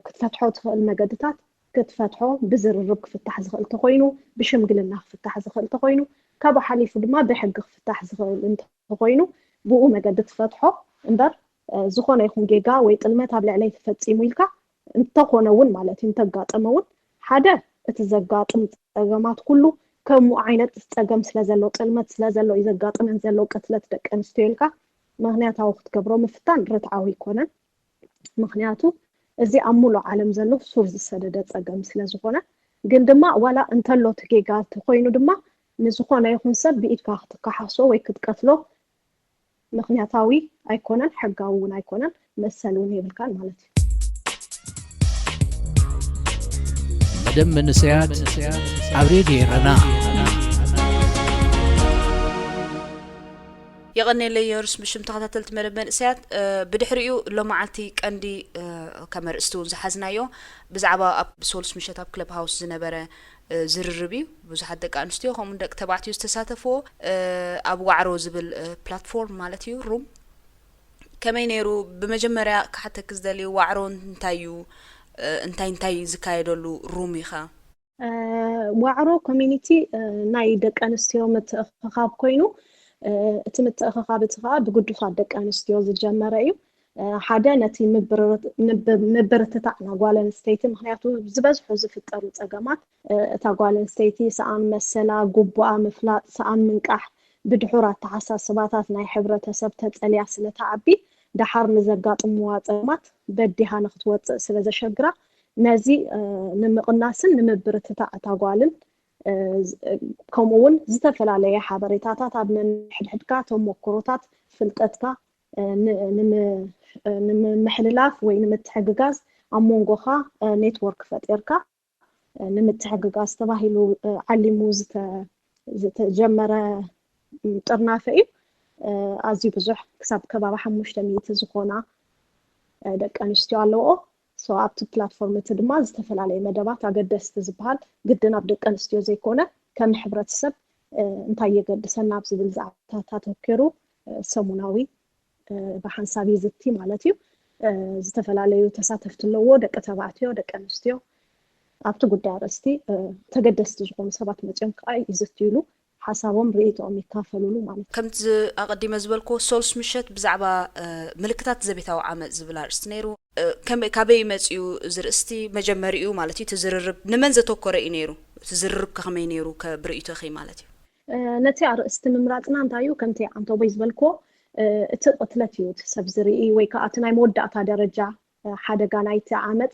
ክትፈትሖ ትኽእል መገድታት ክትፈትሖ ብዝርርብ ክፍታሕ ዝኽእል ተኾይኑ፣ ብሽምግልና ክፍታሕ ዝኽእል ተኾይኑ፣ ካብኡ ሓሊፉ ድማ ብሕጊ ክፍታሕ ዝኽእል እንተኾይኑ ብኡ መገዲ ትፈትሖ እምበር፣ ዝኾነ ይኹን ጌጋ ወይ ጥልመት ኣብ ልዕለይ ተፈፂሙ ኢልካ እንተኾነ እውን ማለት እዩ፣ እንተጋጠመ እውን ሓደ እቲ ዘጋጥም ፀገማት ኩሉ ከምኡ ዓይነት ፀገም ስለ ዘሎ፣ ጥልመት ስለ ዘሎ እዩ ዘጋጥመን ዘሎ፣ ቅትለት ደቂ ኣንስትዮ ኢልካ ምኽንያታዊ ክትገብሮ ምፍታን ርትዓዊ ኣይኮነን። ምኽንያቱ እዚ ኣብ ሙሉእ ዓለም ዘሎ ሱር ዝሰደደ ፀገም ስለ ዝኾነ፣ ግን ድማ ዋላ እንተሎ እቲ ጌጋ እንተኾይኑ ድማ ንዝኾነ ይኹን ሰብ ብኢድካ ክትከሓሶ ወይ ክትቀትሎ ምኽንያታዊ ኣይኮነን፣ ሕጋዊ እውን ኣይኮነን፣ መሰል እውን የብልካን ማለት እዩ። መደብ መንእሰያት ኣብ ሬድዮ ኤረና። የቐኔለይ የሩስ ምሽም ተኸታተልቲ መደብ መንእሰያት። ብድሕሪኡ ሎመዓልቲ ቀንዲ ከም ኣርእስቲ እውን ዝሓዝናዮ ብዛዕባ ኣብ ሶልስ ምሸት ኣብ ክለብ ሃውስ ዝነበረ ዝርርብ እዩ። ብዙሓት ደቂ ኣንስትዮ ከምኡን ደቂ ተባዕትዮ ዝተሳተፍዎ ኣብ ዋዕሮ ዝብል ፕላትፎርም ማለት እዩ፣ ሩም። ከመይ ነይሩ? ብመጀመርያ ክሓተኪ ዝደሊ ዋዕሮ እንታይ እዩ? እንታይ እንታይ ዝካየደሉ ሩም ኢኻ? ዋዕሮ ኮሚኒቲ ናይ ደቂ ኣንስትዮ ምትእኽኻብ ኮይኑ፣ እቲ ምትእኽኻብ እቲ ከዓ ብግዱሳት ደቂ ኣንስትዮ ዝጀመረ እዩ። ሓደ ነቲ ምብርትታዕ ናይ ጓል ኣንስተይቲ፣ ምክንያቱ ዝበዝሑ ዝፍጠሩ ፀገማት እታ ጓል ኣንስተይቲ ሰኣን መሰላ፣ ጉቡኣ ምፍላጥ፣ ሰኣን ምንቃሕ፣ ብድሑር ኣተሓሳስባታት ናይ ሕብረተሰብ ተፀልያ ስለትዓቢ፣ ደሓር ንዘጋጥምዋ ፀገማት በዲሃ ንክትወፅእ ስለዘሸግራ፣ ነዚ ንምቕናስን ንምብርትታዕ እታ ጓልን ከምኡ እውን ዝተፈላለየ ሓበሬታታት ኣብ ነንሕድሕድካ ተሞክሮታት ፍልጠትካ ንምምሕልላፍ ወይ ንምትሕግጋዝ ኣብ መንጎኻ ኔትወርክ ፈጢርካ ንምትሕግጋዝ ተባሂሉ ዓሊሙ ዝተጀመረ ጥርናፈ እዩ። ኣዝዩ ብዙሕ ክሳብ ከባቢ ሓሙሽተ ሚእቲ ዝኾና ደቂ ኣንስትዮ ኣለዎ። ኣብቲ ፕላትፎርም እቲ ድማ ዝተፈላለየ መደባት ኣገደስቲ ዝበሃል ግድን ኣብ ደቂ ኣንስትዮ ዘይኮነ ከም ሕብረተሰብ እንታይ የገድሰና ኣብ ዝብል ዛዕባታት ኣተኪሩ ሰሙናዊ ብሓንሳብ ይዝቲ ማለት እዩ። ዝተፈላለዩ ተሳተፍቲ ኣለዎ፣ ደቂ ተባዕትዮ፣ ደቂ ኣንስትዮ። ኣብቲ ጉዳይ ኣርእስቲ ተገደስቲ ዝኾኑ ሰባት መፅኦም ከዓ ይዝትይሉ፣ ሓሳቦም ርእይቶኦም ይካፈልሉ ማለት እዩ። ከምቲ ኣቐዲመ ዝበልኩዎ ሶልስ ምሸት ብዛዕባ ምልክታት ዘቤታዊ ዓመፅ ዝብል ኣርእስቲ ነይሩ። ካበይ መፅኡ እዚ ርእስቲ? መጀመሪኡ ማለት እዩ እቲ ዝርርብ ንመን ዘተኮረ እዩ ነይሩ? እቲ ዝርርብ ከ ከመይ ነይሩ ከ ብርእይቶኺ ማለት እዩ? ነቲ ኣርእስቲ ምምራፅና እንታይ እዩ? ከምቲ ዓንተቦይ ዝበልክዎ እቲ ቅትለት እዩ እቲ ሰብ ዝርኢ ወይ ከዓ እቲ ናይ መወዳእታ ደረጃ ሓደጋ ናይቲ ዓመፅ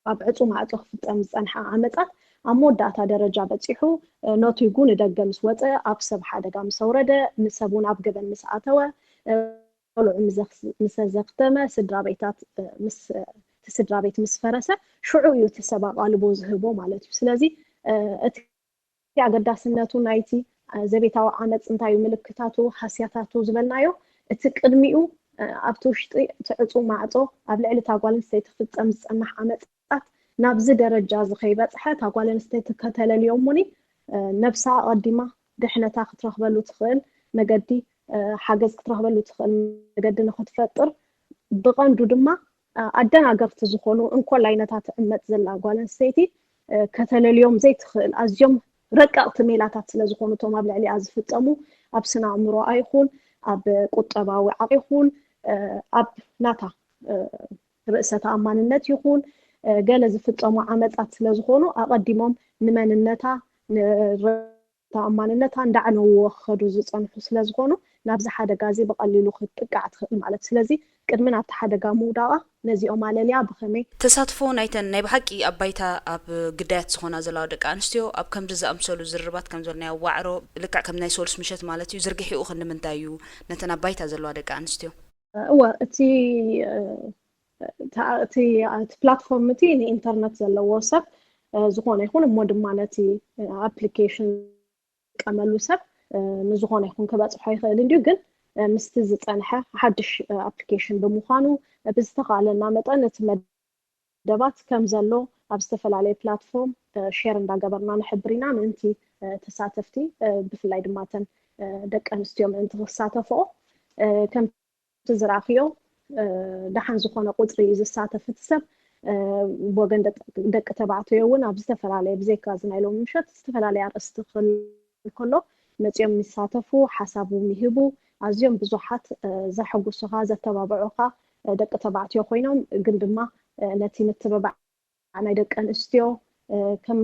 ኣብ ዕፁ ማዕፆ ክፍፀም ዝፀንሐ ዓመፃት ኣብ መወዳእታ ደረጃ በፂሑ ነቲጉ ንደገ ምስ ወፀ ኣብ ሰብ ሓደጋ ምስ ኣውረደ ንሰብ እውን ኣብ ገበን ምስ ኣተወ ቆልዑ ምስ ዘኽተመ ስድራ ቤታት ስድራ ቤት ምስ ፈረሰ ሽዑ እዩ እቲ ሰብ ኣቓልቦ ዝህቦ ማለት እዩ። ስለዚ እቲ ኣገዳስነቱ ናይቲ ዘቤታዊ ዓመፅ እንታይ እዩ ምልክታቱ ሃስያታቱ ዝበልናዮ እቲ ቅድሚኡ ኣብቲ ውሽጢ እቲ ዕፁ ማዕፆ ኣብ ልዕሊ እታ ጓል ኣንስተይቲ ክፍፀም ዝፀንሕ ዓመፃት ናብዚ ደረጃ እዚ ከይበፅሐ እታ ጓል ኣንስተይቲ ከተለልዮ እሙኒ ነብሳ ኣቐዲማ ድሕነታ ክትረኽበሉ ትኽእል መገዲ ሓገዝ ክትረኽበሉ ትኽእል መገዲ ንክትፈጥር ብቐንዱ ድማ ኣደናገርቲ ዝኾኑ እንኮላይ ነታ ትዕመፅ ዘላ ጓል ኣንስተይቲ ከተለልዮም ዘይትኽእል ኣዝዮም ረቀቕቲ ሜላታት ስለ ዝኾኑ እቶም ኣብ ልዕሊኣ ዝፍፀሙ ኣብ ስነ ኣእምሮኣ ይኹን ኣብ ቁጠባዊ ዓቕሚ ይኹን ኣብ ናታ ርእሰ ተኣማንነት ይኹን ገለ ዝፍፀሙ ዓመፃት ስለ ዝኾኑ ኣቐዲሞም ንመንነታ ንተኣማንነታ እንዳዕነውዎ ክኸዱ ዝፀንሑ ስለ ዝኾኑ ናብዚ ሓደጋ እዚ ብቐሊሉ ክትጥቃዕ ትኽእል ማለት ስለዚ ቅድሚ ናብቲ ሓደጋ ምውዳቓ ነዚኦም ኣለልያ ብኸመይ ተሳትፎ ናይተን ናይ ብሓቂ ኣብ ባይታ ኣብ ግዳያት ዝኾና ዘለዋ ደቂ ኣንስትዮ ኣብ ከምዚ ዝኣምሰሉ ዝርርባት ከም ዝበልናዮ ዋዕሮ ልክዕ ከም ናይ ሶሉስ ምሸት ማለት እዩ ዝርግሒኡ ክንዲ ምንታይ እዩ ነተን ኣብ ባይታ ዘለዋ ደቂ ኣንስትዮ እወ እቲ እቲ ፕላትፎርም እቲ ንኢንተርነት ዘለዎ ሰብ ዝኾነ ይኹን እሞ ድማ ነቲ ኣፕሊኬሽን ዝጥቀመሉ ሰብ ንዝኾነ ይኹን ክበፅሖ ይኽእል እንድዩ ግን ምስቲ ዝፀንሐ ሓድሽ ኣፕሊኬሽን ብምዃኑ ብዝተኻእለና መጠን እቲ መደባት ከም ዘሎ ኣብ ዝተፈላለየ ፕላትፎርም ሼር እንዳገበርና ንሕብር ኢና ምእንቲ ተሳተፍቲ ብፍላይ ድማ ተን ደቂ ኣንስትዮ ምእንቲ ክሳተፍኦ ከም እቲ ዝረኣኽዮ ደሓን ዝኾነ ቁፅሪ እዩ ዝሳተፍ እቲ ሰብ ብወገን ደቂ ተባዕትዮ እውን ኣብ ዝተፈላለየ ብዘይካ እዚ ናይ ሎሚ ምሸት ዝተፈላለየ ኣርእስቲ ክህል ከሎ መፂኦም ይሳተፉ ሓሳቦም ይህቡ ኣዝዮም ብዙሓት ዘሐጉሱኻ ዘተባብዑኻ ደቂ ተባዕትዮ ኮይኖም ግን ድማ ነቲ ምትብባዕ ናይ ደቂ ኣንስትዮ ከም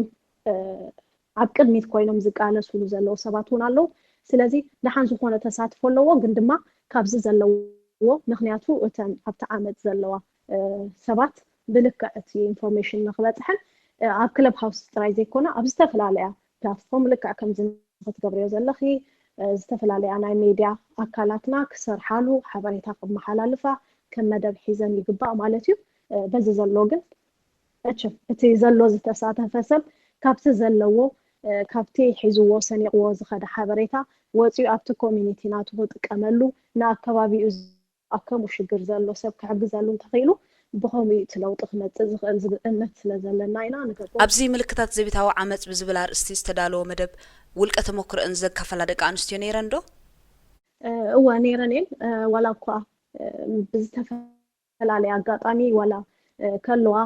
ኣብ ቅድሚት ኮይኖም ዝቃለሱሉ ዘለዉ ሰባት እውን ኣለዉ ስለዚ ደሓን ዝኾነ ተሳትፎ ኣለዎ ግን ድማ ካብዚ ዘለዎ ምክንያቱ እተን ኣብቲ ዓመት ዘለዋ ሰባት ብልክዕ እቲ ኢንፎርሜሽን ንክበፅሐን ኣብ ክለብ ሃውስ ጥራይ ዘይኮነ ኣብ ዝተፈላለያ ፕላትፎርም ልክዕ ከምዚ ክትገብርዮ ዘለኺ ዝተፈላለያ ናይ ሜድያ ኣካላትና ክሰርሓሉ ሓበሬታ ክመሓላልፋ ከም መደብ ሒዘን ይግባእ ማለት እዩ በዚ ዘሎ ግን መቸም እቲ ዘሎ ዝተሳተፈ ሰብ ካብቲ ዘለዎ ካብቲ ሒዝዎ ሰኒቕዎ ዝኸደ ሓበሬታ ወፂኡ ኣብቲ ኮሚኒቲ ናቱ ክጥቀመሉ ንኣከባቢኡ ኣብ ከምኡ ሽግር ዘሎ ሰብ ክሕግዘሉ እንተኽኢሉ ብኸምኡ እቲ ለውጢ ክመፅእ ዝኽእል ዝብል እምነት ስለ ዘለና ኢና ንገብሮ። ኣብዚ ምልክታት ዘቤታዊ ዓመፅ ብዝብል ኣርእስቲ ዝተዳለወ መደብ ውልቀ ተመኩረአን ዘካፈላ ደቂ ኣንስትዮ ነይረን ዶ? እወ ነይረን እየን። ዋላ እኳ ብዝተፈላለየ ኣጋጣሚ ዋላ ከለዋ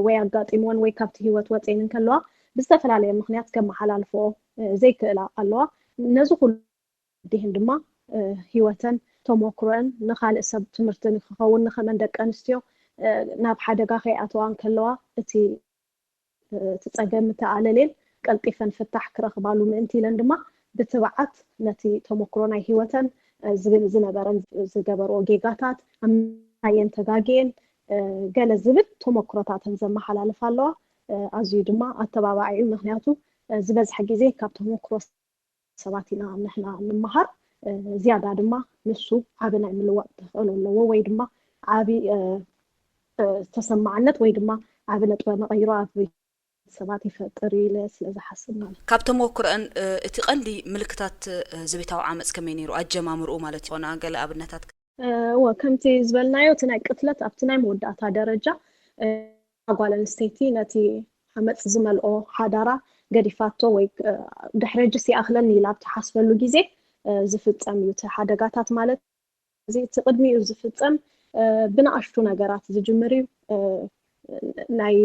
ወይ ኣጋጢምወን ወይ ካብቲ ህይወት ወፅየን እንከለዋ ብዝተፈላለየ ምኽንያት ከመሓላልፈኦ ዘይክእላ ኣለዋ። ነዚ ኩሉ ዲህን ድማ ህይወተን ተሞክሮአን ንኻልእ ሰብ ትምህርቲ ንክኸውን ንኸመን ደቂ ኣንስትዮ ናብ ሓደጋ ከይኣተዋ እንከለዋ እቲ እቲ ፀገም ምተኣለሌን ቀልጢፈን ፍታሕ ክረኽባሉ ምእንቲ ኢለን ድማ ብትብዓት ነቲ ተሞክሮ ናይ ህይወተን ዝብል ዝነበረን ዝገበርኦ ጌጋታት ኣምናየን ተጋግየን ገለ ዝብል ተሞክሮታተን ዘመሓላልፍ ኣለዋ ኣዝዩ ድማ ኣተባባዒ እዩ ምክንያቱ ዝበዝሐ ግዜ ካብ ተሞክሮ ሰባት ኢና ንሕና ንምሃር ዝያዳ ድማ ንሱ ዓቢ ናይ ምልዋጥ ተኽእሎ ኣለዎ ወይ ድማ ዓቢ ተሰማዕነት ወይ ድማ ዓቢ ነጥበ መቐይሮ ኣብ ሰባት ይፈጥር ኢለ ስለ ዝሓስብ ማለት ካብ ተሞክሮአን እቲ ቀንዲ ምልክታት ዘቤታዊ ዓመፅ ከመይ ነይሩ ኣጀማምርኡ ማለት ይኾና ገለ ኣብነታት እወ ከምቲ ዝበልናዮ እቲ ናይ ቅትለት ኣብቲ ናይ መወዳእታ ደረጃ ጓል ኣንስተይቲ ነቲ ዓመፅ ዝመልኦ ሓዳራ ገዲፋቶ ወይ ድሕሪ ሕጅስ ይኣኽለኒ ኢላ ኣብ ትሓስበሉ ግዜ ዝፍፀም እዩ እቲ ሓደጋታት ማለት እዚ እቲ ቅድሚኡ ዝፍፀም ብንኣሽቱ ነገራት ዝጅምር እዩ ናይ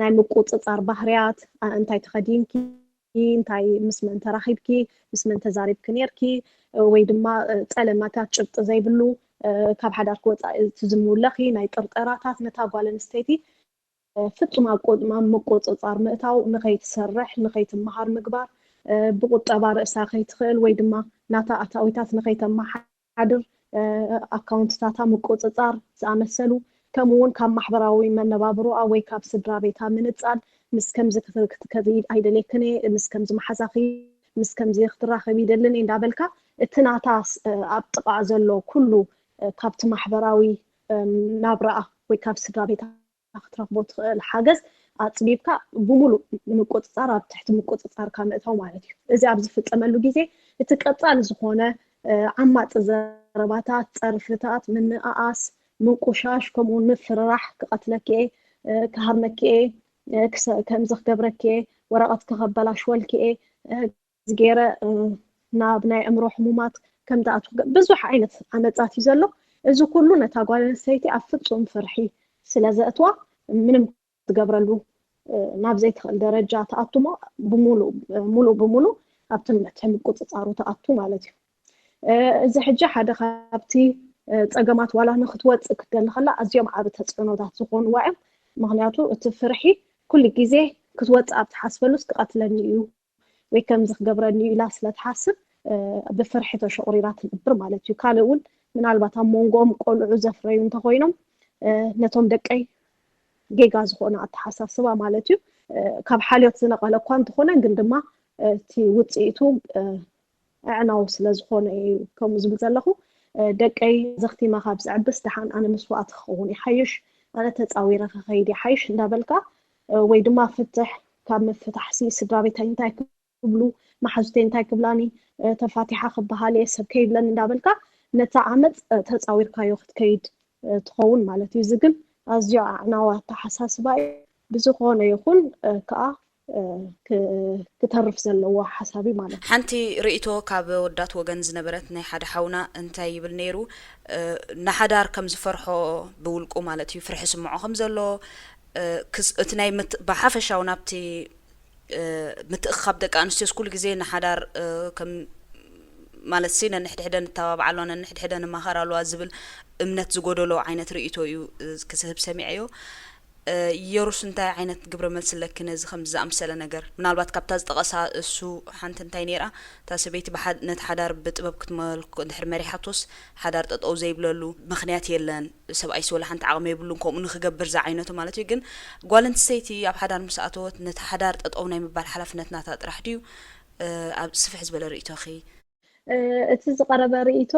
ናይ ምቁፅፃር ባህርያት እንታይ ተኸዲንኪ እንታይ ምስ መን ተራኺብኪ ምስ መን ተዛሪብኪ ነይርኪ ወይ ድማ ፀለማታት ጭብጢ ዘይብሉ ካብ ሓዳር ክወፃእ ትዝምውለኺ ናይ ጥርጠራታት ነታ ጓል ኣንስተይቲ ፍጹም ኣብ ምቁጽጻር ምእታው፣ ንኸይትሰርሕ፣ ንኸይትመሃር ምግባር፣ ብቁጠባ ርእሳ ከይትኽእል ወይ ድማ ናታ ኣታዊታት ንኸይተመሓድር ኣካውንትታታ ምቁጽጻር ዝኣመሰሉ፣ ከምኡ እውን ካብ ማሕበራዊ መነባብሮኣ ወይ ካብ ስድራ ቤታ ምንጻል፣ ምስ ከምዚ ክትከዲ ኣይደልየክን እየ፣ ምስ ከምዚ መሓዛኺ፣ ምስ ከምዚ ክትራኸብ ይደልን እየ እንዳበልካ እቲ ናታ ኣብ ጥቓ ዘሎ ኩሉ ካብቲ ማሕበራዊ ናብራኣ ወይ ካብ ስድራ ቤታ ክትረኽቦ ትኽእል ሓገዝ ኣፅቢብካ ብምሉእ ንምቁፅፃር ኣብ ትሕቲ ምቁፅፃርካ ምእታው ማለት እዩ። እዚ ኣብ ዝፍፀመሉ ግዜ እቲ ቀፃሊ ዝኾነ ዓማፂ ዘረባታት፣ ፀርፍታት፣ ምንእኣስ፣ ምንቁሻሽ፣ ከምኡውን ምፍርራሕ፣ ክቐትለኪ እየ፣ ክሃርመኪ እየ፣ ከምዚ ክገብረኪ እየ፣ ወረቐት ከበላሽወልኪ እየ፣ ገይረ ናብ ናይ ኣእምሮ ሕሙማት ከም ትኣቱ ብዙሕ ዓይነት ዓመፃት እዩ ዘሎ። እዚ ኩሉ ነታ ጓል ኣንስተይቲ ኣብ ፍፁም ፍርሒ ስለ ዘእትዋ ምንም ትገብረሉ ናብ ዘይትኽእል ደረጃ ትኣቱ እሞ ሙሉእ ብሙሉእ ኣብቲ ምትሒ ምቁፅፃሩ ትኣቱ ማለት እዩ። እዚ ሕጂ ሓደ ካብቲ ፀገማት ዋላ ንክትወፅእ ክትደሊ ከላ ኣዝዮም ዓቢ ተፅዕኖታት ዝኾንዋ እዮም። ምክንያቱ እቲ ፍርሒ ኩሉ ግዜ ክትወፅእ ኣብ ትሓስበሉስ ክቐትለኒ እዩ ወይ ከምዚ ክገብረኒ እዩ ኢላ ስለ ትሓስብ ብፍርሒ ተሸቑሪራ ትነብር ማለት እዩ። ካልእ እውን ምናልባት ኣብ መንጎኦም ቆልዑ ዘፍረዩ እንተኾይኖም ነቶም ደቀይ ጌጋ ዝኾነ ኣተሓሳስባ ማለት እዩ። ካብ ሓልዮት ዝነቐለ እኳ እንተኾነ ግን ድማ እቲ ውፅኢቱ ኣዕናዊ ስለ ዝኾነ እዩ ከምኡ ዝብል ዘለኹ። ደቀይ ዘኽቲመ ካብ ዝዕብስ ደሓን ኣነ መስዋእቲ ክኸውን ይሓይሽ፣ ኣነ ተፃዊረ ክኸይድ ይሓይሽ እንዳበልካ ወይ ድማ ፍትሕ ካብ ምፍታሕሲ ስድራ ቤተይ እንታይ ክብሉ፣ መሓዙተይ እንታይ ክብላኒ፣ ተፋቲሓ ክበሃል እየ ሰብ ከይብለኒ እንዳበልካ ነቲ ዓመፅ ተፃዊርካዮ ክትከይድ ትኸውን ማለት እዩ። እዚ ግን ኣዝዮ ኣዕናዊ ኣተሓሳስባ እዩ። ብዝኾነ ይኹን ከዓ ክተርፍ ዘለዎ ሓሳብ እዩ ማለት እዩ። ሓንቲ ርእይቶ ካብ ኣወዳት ወገን ዝነበረት ናይ ሓደ ሓውና እንታይ ይብል ነይሩ፣ ንሓዳር ከም ዝፈርሖ ብውልቁ ማለት እዩ ፍርሒ ስምዖ ከም ዘሎ፣ እቲ ናይ ብሓፈሻዊ ናብቲ ምትእኻብ ደቂ ኣንስትዮስ ኩሉ ግዜ ንሓዳር ከም ማለት ሲ ነንሕድሕደ ንተባብዓሉ ነንሕድሕደ ንማኸር ኣለዋ ዝብል እምነት ዝጎደሎ ዓይነት ርእይቶ እዩ ክስህብ ሰሚዐዮ። የሩስ እንታይ ዓይነት ግብረ መልሲ ኣለኪ ነዚ ከምዚ ዝኣምሰለ ነገር? ምናልባት ካብታ ዝጠቐሳ እሱ ሓንቲ እንታይ ነይራ እታ ሰበይቲ ነቲ ሓዳር ብጥበብ ክትመልኮ ድሕሪ መሪሓቶስ ሓዳር ጠጠው ዘይብለሉ ምክንያት የለን። ሰብኣይሲ ወላ ሓንቲ ዓቕሚ የብሉን ከምኡ ንክገብር ዝዓይነቱ ማለት እዩ። ግን ጓል ኣንስተይቲ ኣብ ሓዳር ምስ ኣተወት ነቲ ሓዳር ጠጠው ናይ ምባል ሓላፍነት ናታ ጥራሕ ድዩ? ኣብ ስፍሕ ዝበለ ርእይቶኺ? እቲ ዝቐረበ ርእይቶ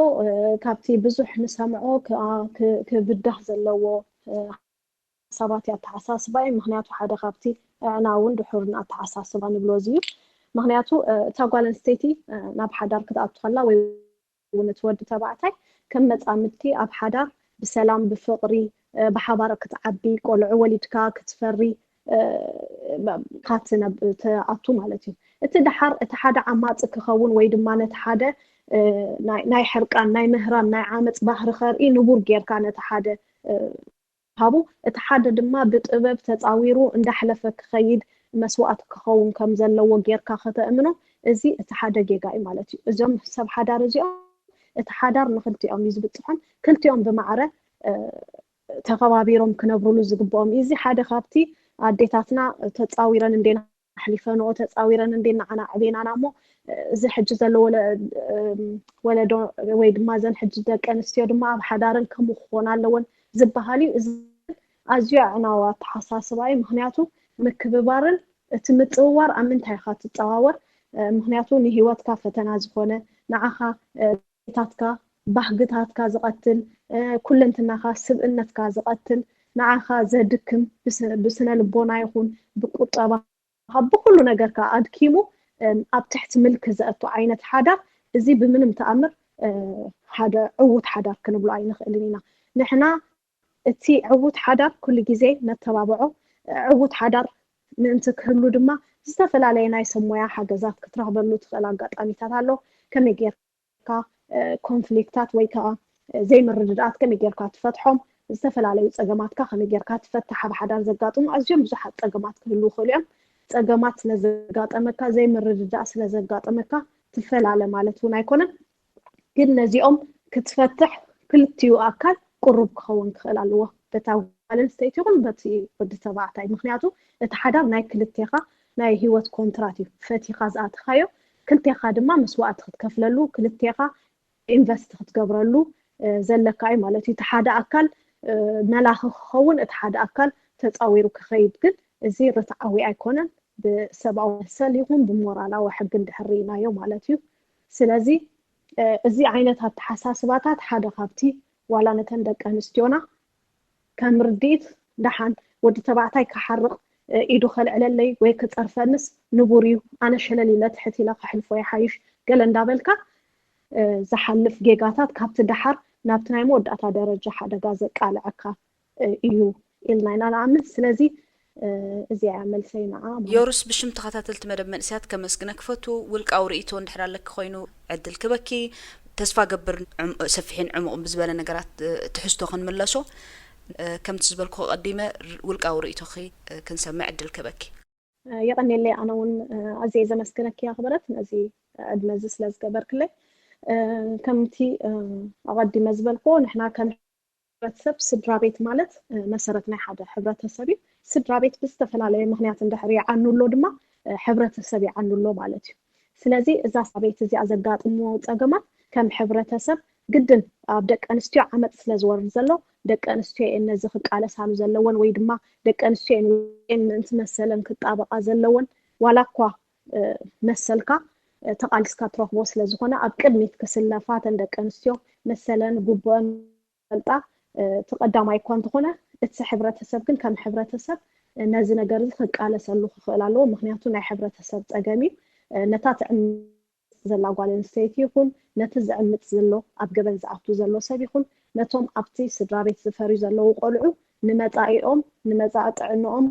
ካብቲ ብዙሕ ንሰምዖ ክብዳህ ዘለዎ ሓሳባት እዩ ኣተሓሳስባ እዩ። ምክንያቱ ሓደ ካብቲ ኣዕናውን ድሑርን ኣተሓሳስባ ንብሎ እዚ እዩ። ምክንያቱ እታ ጓል ኣንስተይቲ ናብ ሓዳር ክትኣቱ ከላ ወይ እውን እቲ ወዲ ተባዕታይ ከም መፃምድቲ ኣብ ሓዳር ብሰላም ብፍቕሪ ብሓባር ክትዓቢ ቆልዑ ወሊድካ ክትፈሪ ትኣቱ ማለት እዩ። እቲ ደሓር እቲ ሓደ ዓማፂ ክኸውን ወይ ድማ ነቲ ሓደ ናይ ሕርቃን ናይ ምህራም ናይ ዓመፅ ባህሪ ከርኢ ንቡር ጌርካ ነቲ ሓደ ሃቡ፣ እቲ ሓደ ድማ ብጥበብ ተፃዊሩ እንዳሕለፈ ክኸይድ መስዋእቲ ክኸውን ከም ዘለዎ ጌርካ ከተእምኖ፣ እዚ እቲ ሓደ ጌጋ እዩ ማለት እዩ። እዞም ሰብ ሓዳር እዚኦም እቲ ሓዳር ንክልቲኦም እዩ ዝብፅሖም። ክልቲኦም ብማዕረ ተኸባቢሮም ክነብሩሉ ዝግብኦም እዩ። እዚ ሓደ ካብቲ ኣዴታትና ተፃዊረን እንዴና ኣሕሊፈንኦ ተፃዊረን እንዴና ዓና ዕቤናና እሞ እዚ ሕጂ ዘሎ ወለዶ ወይ ድማ ዘን ሕጂ ደቂ ኣንስትዮ ድማ ኣብ ሓዳርን ከምኡ ክኾና ኣለወን ዝበሃል እዩ። እዚ ኣዝዩ ኣዕናዊ ኣተሓሳስባ እዩ። ምክንያቱ ምክብባርን እቲ ምፅውዋር ኣብ ምንታይ ኢኻ ትፀዋወር? ምክንያቱ ንሂወትካ ፈተና ዝኾነ ንዓኻ ታትካ ባህግታትካ ዝቐትል ኩለንትናኻ ስብእነትካ ዝቐትል ንዓኻ ዘድክም ብስነ ልቦና ይኹን ብቁጠባ ብኩሉ ነገርካ ኣድኪሙ ኣብ ትሕቲ ምልኪ ዘእቱ ዓይነት ሓዳር እዚ ብምንም ተኣምር ሓደ ዕዉት ሓዳር ክንብሎ ኣይንኽእልን ኢና። ንሕና እቲ ዕዉት ሓዳር ኩሉ ግዜ ነተባብዖ። ዕዉት ሓዳር ምእንቲ ክህሉ ድማ ዝተፈላለየ ናይ ሰብ ሞያ ሓገዛት ክትረኽበሉ ትኽእል ኣጋጣሚታት ኣሎ። ከመይ ጌርካ ኮንፍሊክታት ወይ ከዓ ዘይምርድዳኣት ከመይ ጌርካ ትፈትሖም፣ ዝተፈላለዩ ፀገማትካ ከመይ ጌርካ ትፈትሕ። ኣብ ሓዳር ዘጋጥሙ ኣዝዮም ብዙሓት ፀገማት ክህሉ ይኽእሉ እዮም። ፀገማት ስለዘጋጠመካ ዘይምርድዳእ ስለዘጋጠመካ ትፈላለ ማለት እውን ኣይኮነን። ግን ነዚኦም ክትፈትሕ ክልቲኡ ኣካል ቅሩብ ክኸውን ክኽእል ኣለዎ። በታ ጓል ኣንስተይቲ ይኹን በቲ ወዲ ተባዕታይ። ምክንያቱ እቲ ሓዳር ናይ ክልቴኻ ናይ ህይወት ኮንትራት እዩ። ፈቲኻ ዝኣተኻዮ ክልቴኻ ድማ መስዋእቲ ክትከፍለሉ ክልቴኻ ኢንቨስት ክትገብረሉ ዘለካ እዩ ማለት እዩ። እቲ ሓደ ኣካል መላኺ ክኸውን እቲ ሓደ ኣካል ተፃዊሩ ክኸይድ ግን እዚ ርትዓዊ ኣይኮነን። ብሰብኣዊ መሰል ይኹን ብሞራላዊ ሕጊ እንድሕር ርኢናዮ ማለት እዩ። ስለዚ እዚ ዓይነት ኣተሓሳስባታት ሓደ ካብቲ ዋላ ነተን ደቂ ኣንስትዮና ከም ርድኢት ደሓን ወዲ ተባዕታይ ክሓርቕ ኢዱ ከልዕለለይ ወይ ክፀርፈንስ ንቡር እዩ፣ ኣነ ሸለል ኢለ ትሕት ኢለ ክሕልፎ ይሓይሽ ገለ እንዳበልካ ዝሓልፍ ጌጋታት ካብቲ ደሓር ናብቲ ናይ መወዳእታ ደረጃ ሓደጋ ዘቃልዐካ እዩ ኢልና ኢና ንኣምን። ስለዚ እዚኣ እያ መልሰይ ንዓ። ዮሩስ፣ ብሽም ተኸታተልቲ መደብ መንእሰያት ከመስግነኪ ክፈቱ። ውልቃዊ ርእይቶ እንድሕር ኣለኪ ኮይኑ ዕድል ክበኪ። ተስፋ ገብር ሰፊሕን ዕሙቕ ብዝበለ ነገራት ትሕዝቶ ክንምለሶ። ከምቲ ዝበልኩ ቀዲመ ውልቃዊ ርእይቶኺ ክንሰምዕ ዕድል ክበኪ። የቐኔለይ። ኣነ እውን ኣዝየ ዘመስግነኪ ኣኽበረት ነዚ ዕድመ እዚ ስለ ዝገበርክለይ። ከምቲ ኣቐዲመ ዝበልክዎ ንሕና ከም ሕብረተሰብ ስድራ ቤት ማለት መሰረት ናይ ሓደ ሕብረተሰብ እዩ። ስድራ ቤት ብዝተፈላለየ ምኽንያት እንድሕር ይዓኑ ኣሎ ድማ ሕብረተሰብ ይዓኑ ኣሎ ማለት እዩ። ስለዚ እዛ ቤት እዚኣ ዘጋጥምዎ ፀገማት ከም ሕብረተሰብ ግድን ኣብ ደቂ ኣንስትዮ ዓመፅ ስለ ዝወርድ ዘሎ ደቂ ኣንስትዮ እየን ነዚ ክቃለሳሉ ዘለወን ወይ ድማ ደቂ ኣንስትዮ እየን ምእንቲ መሰለን ክጣበቓ ዘለወን። ዋላ እኳ መሰልካ ተቓሊስካ ትረኽቦ ስለ ዝኾነ ኣብ ቅድሚት ክስለፋ እተን ደቂ ኣንስትዮ መሰለን ግቡአን ፈልጣ እቲ ቀዳማይ እኳ እንተኾነ እቲ ሕብረተሰብ ግን ከም ሕብረተሰብ ነዚ ነገር እዚ ክቃለሰሉ ክኽእል ኣለዎ። ምክንያቱ ናይ ሕብረተሰብ ፀገም እዩ። ነታ ትዕምፅ ዘላ ጓል ኣንስተይቲ ይኹን ነቲ ዝዕምፅ ዘሎ ኣብ ገበን ዝኣቱ ዘሎ ሰብ ይኹን ነቶም ኣብቲ ስድራ ቤት ዝፈርዩ ዘለዉ ቆልዑ ንመፃኢኦም ንመፃኢ ጥዕንኦም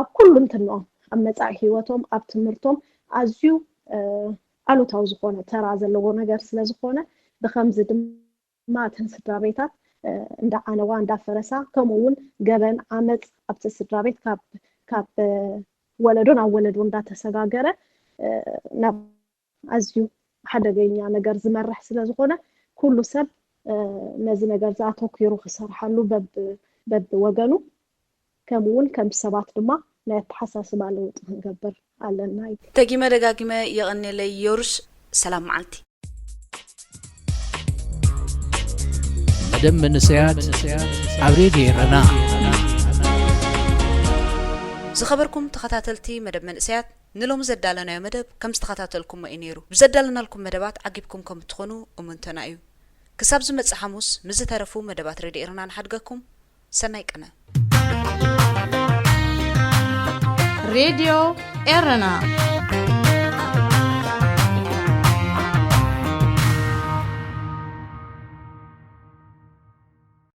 ኣብ ኩሉ እንትንኦም ኣብ መፃኢ ህይወቶም ኣብ ትምህርቶም ኣዝዩ ኣሉታዊ ዝኾነ ተራ ዘለዎ ነገር ስለ ዝኾነ ብከምዚ ድማ እተን ስድራ ቤታት እንዳዓነዋ እንዳፈረሳ ከምኡ እውን ገበን ዓመፅ ኣብቲ ስድራ ቤት ካብ ወለዶ ናብ ወለዶ እንዳተሰጋገረ ናብ ኣዝዩ ሓደገኛ ነገር ዝመርሕ ስለ ዝኾነ ኩሉ ሰብ ነዚ ነገር እዚ ኣተኲሩ ክሰርሓሉ በብወገኑ ከምኡ እውን ከም ሰባት ድማ ናይ ኣተሓሳስባ ለውጢ ክንገብር ኣለና። ደጊመ ደጋጊመ የቐኔለይ ዮሩስ። ሰላም መዓልቲ። መደብ መንእሰያት ኣብ ሬድዮ ኤረና። ዝኸበርኩም ተኸታተልቲ መደብ መንእሰያት ንሎሚ ዘዳለናዮ መደብ ከም ዝተኸታተልኩሞ እዩ ነይሩ። ብዘዳለናልኩም መደባት ዓጊብኩም ከም እትኾኑ እሙንተና እዩ። ክሳብ ዝመጽእ ሓሙስ ምስ ዝተረፉ መደባት ሬድዮ ኤረና ንሓድገኩም። ሰናይ ቅነ። ሬድዮ ኤረና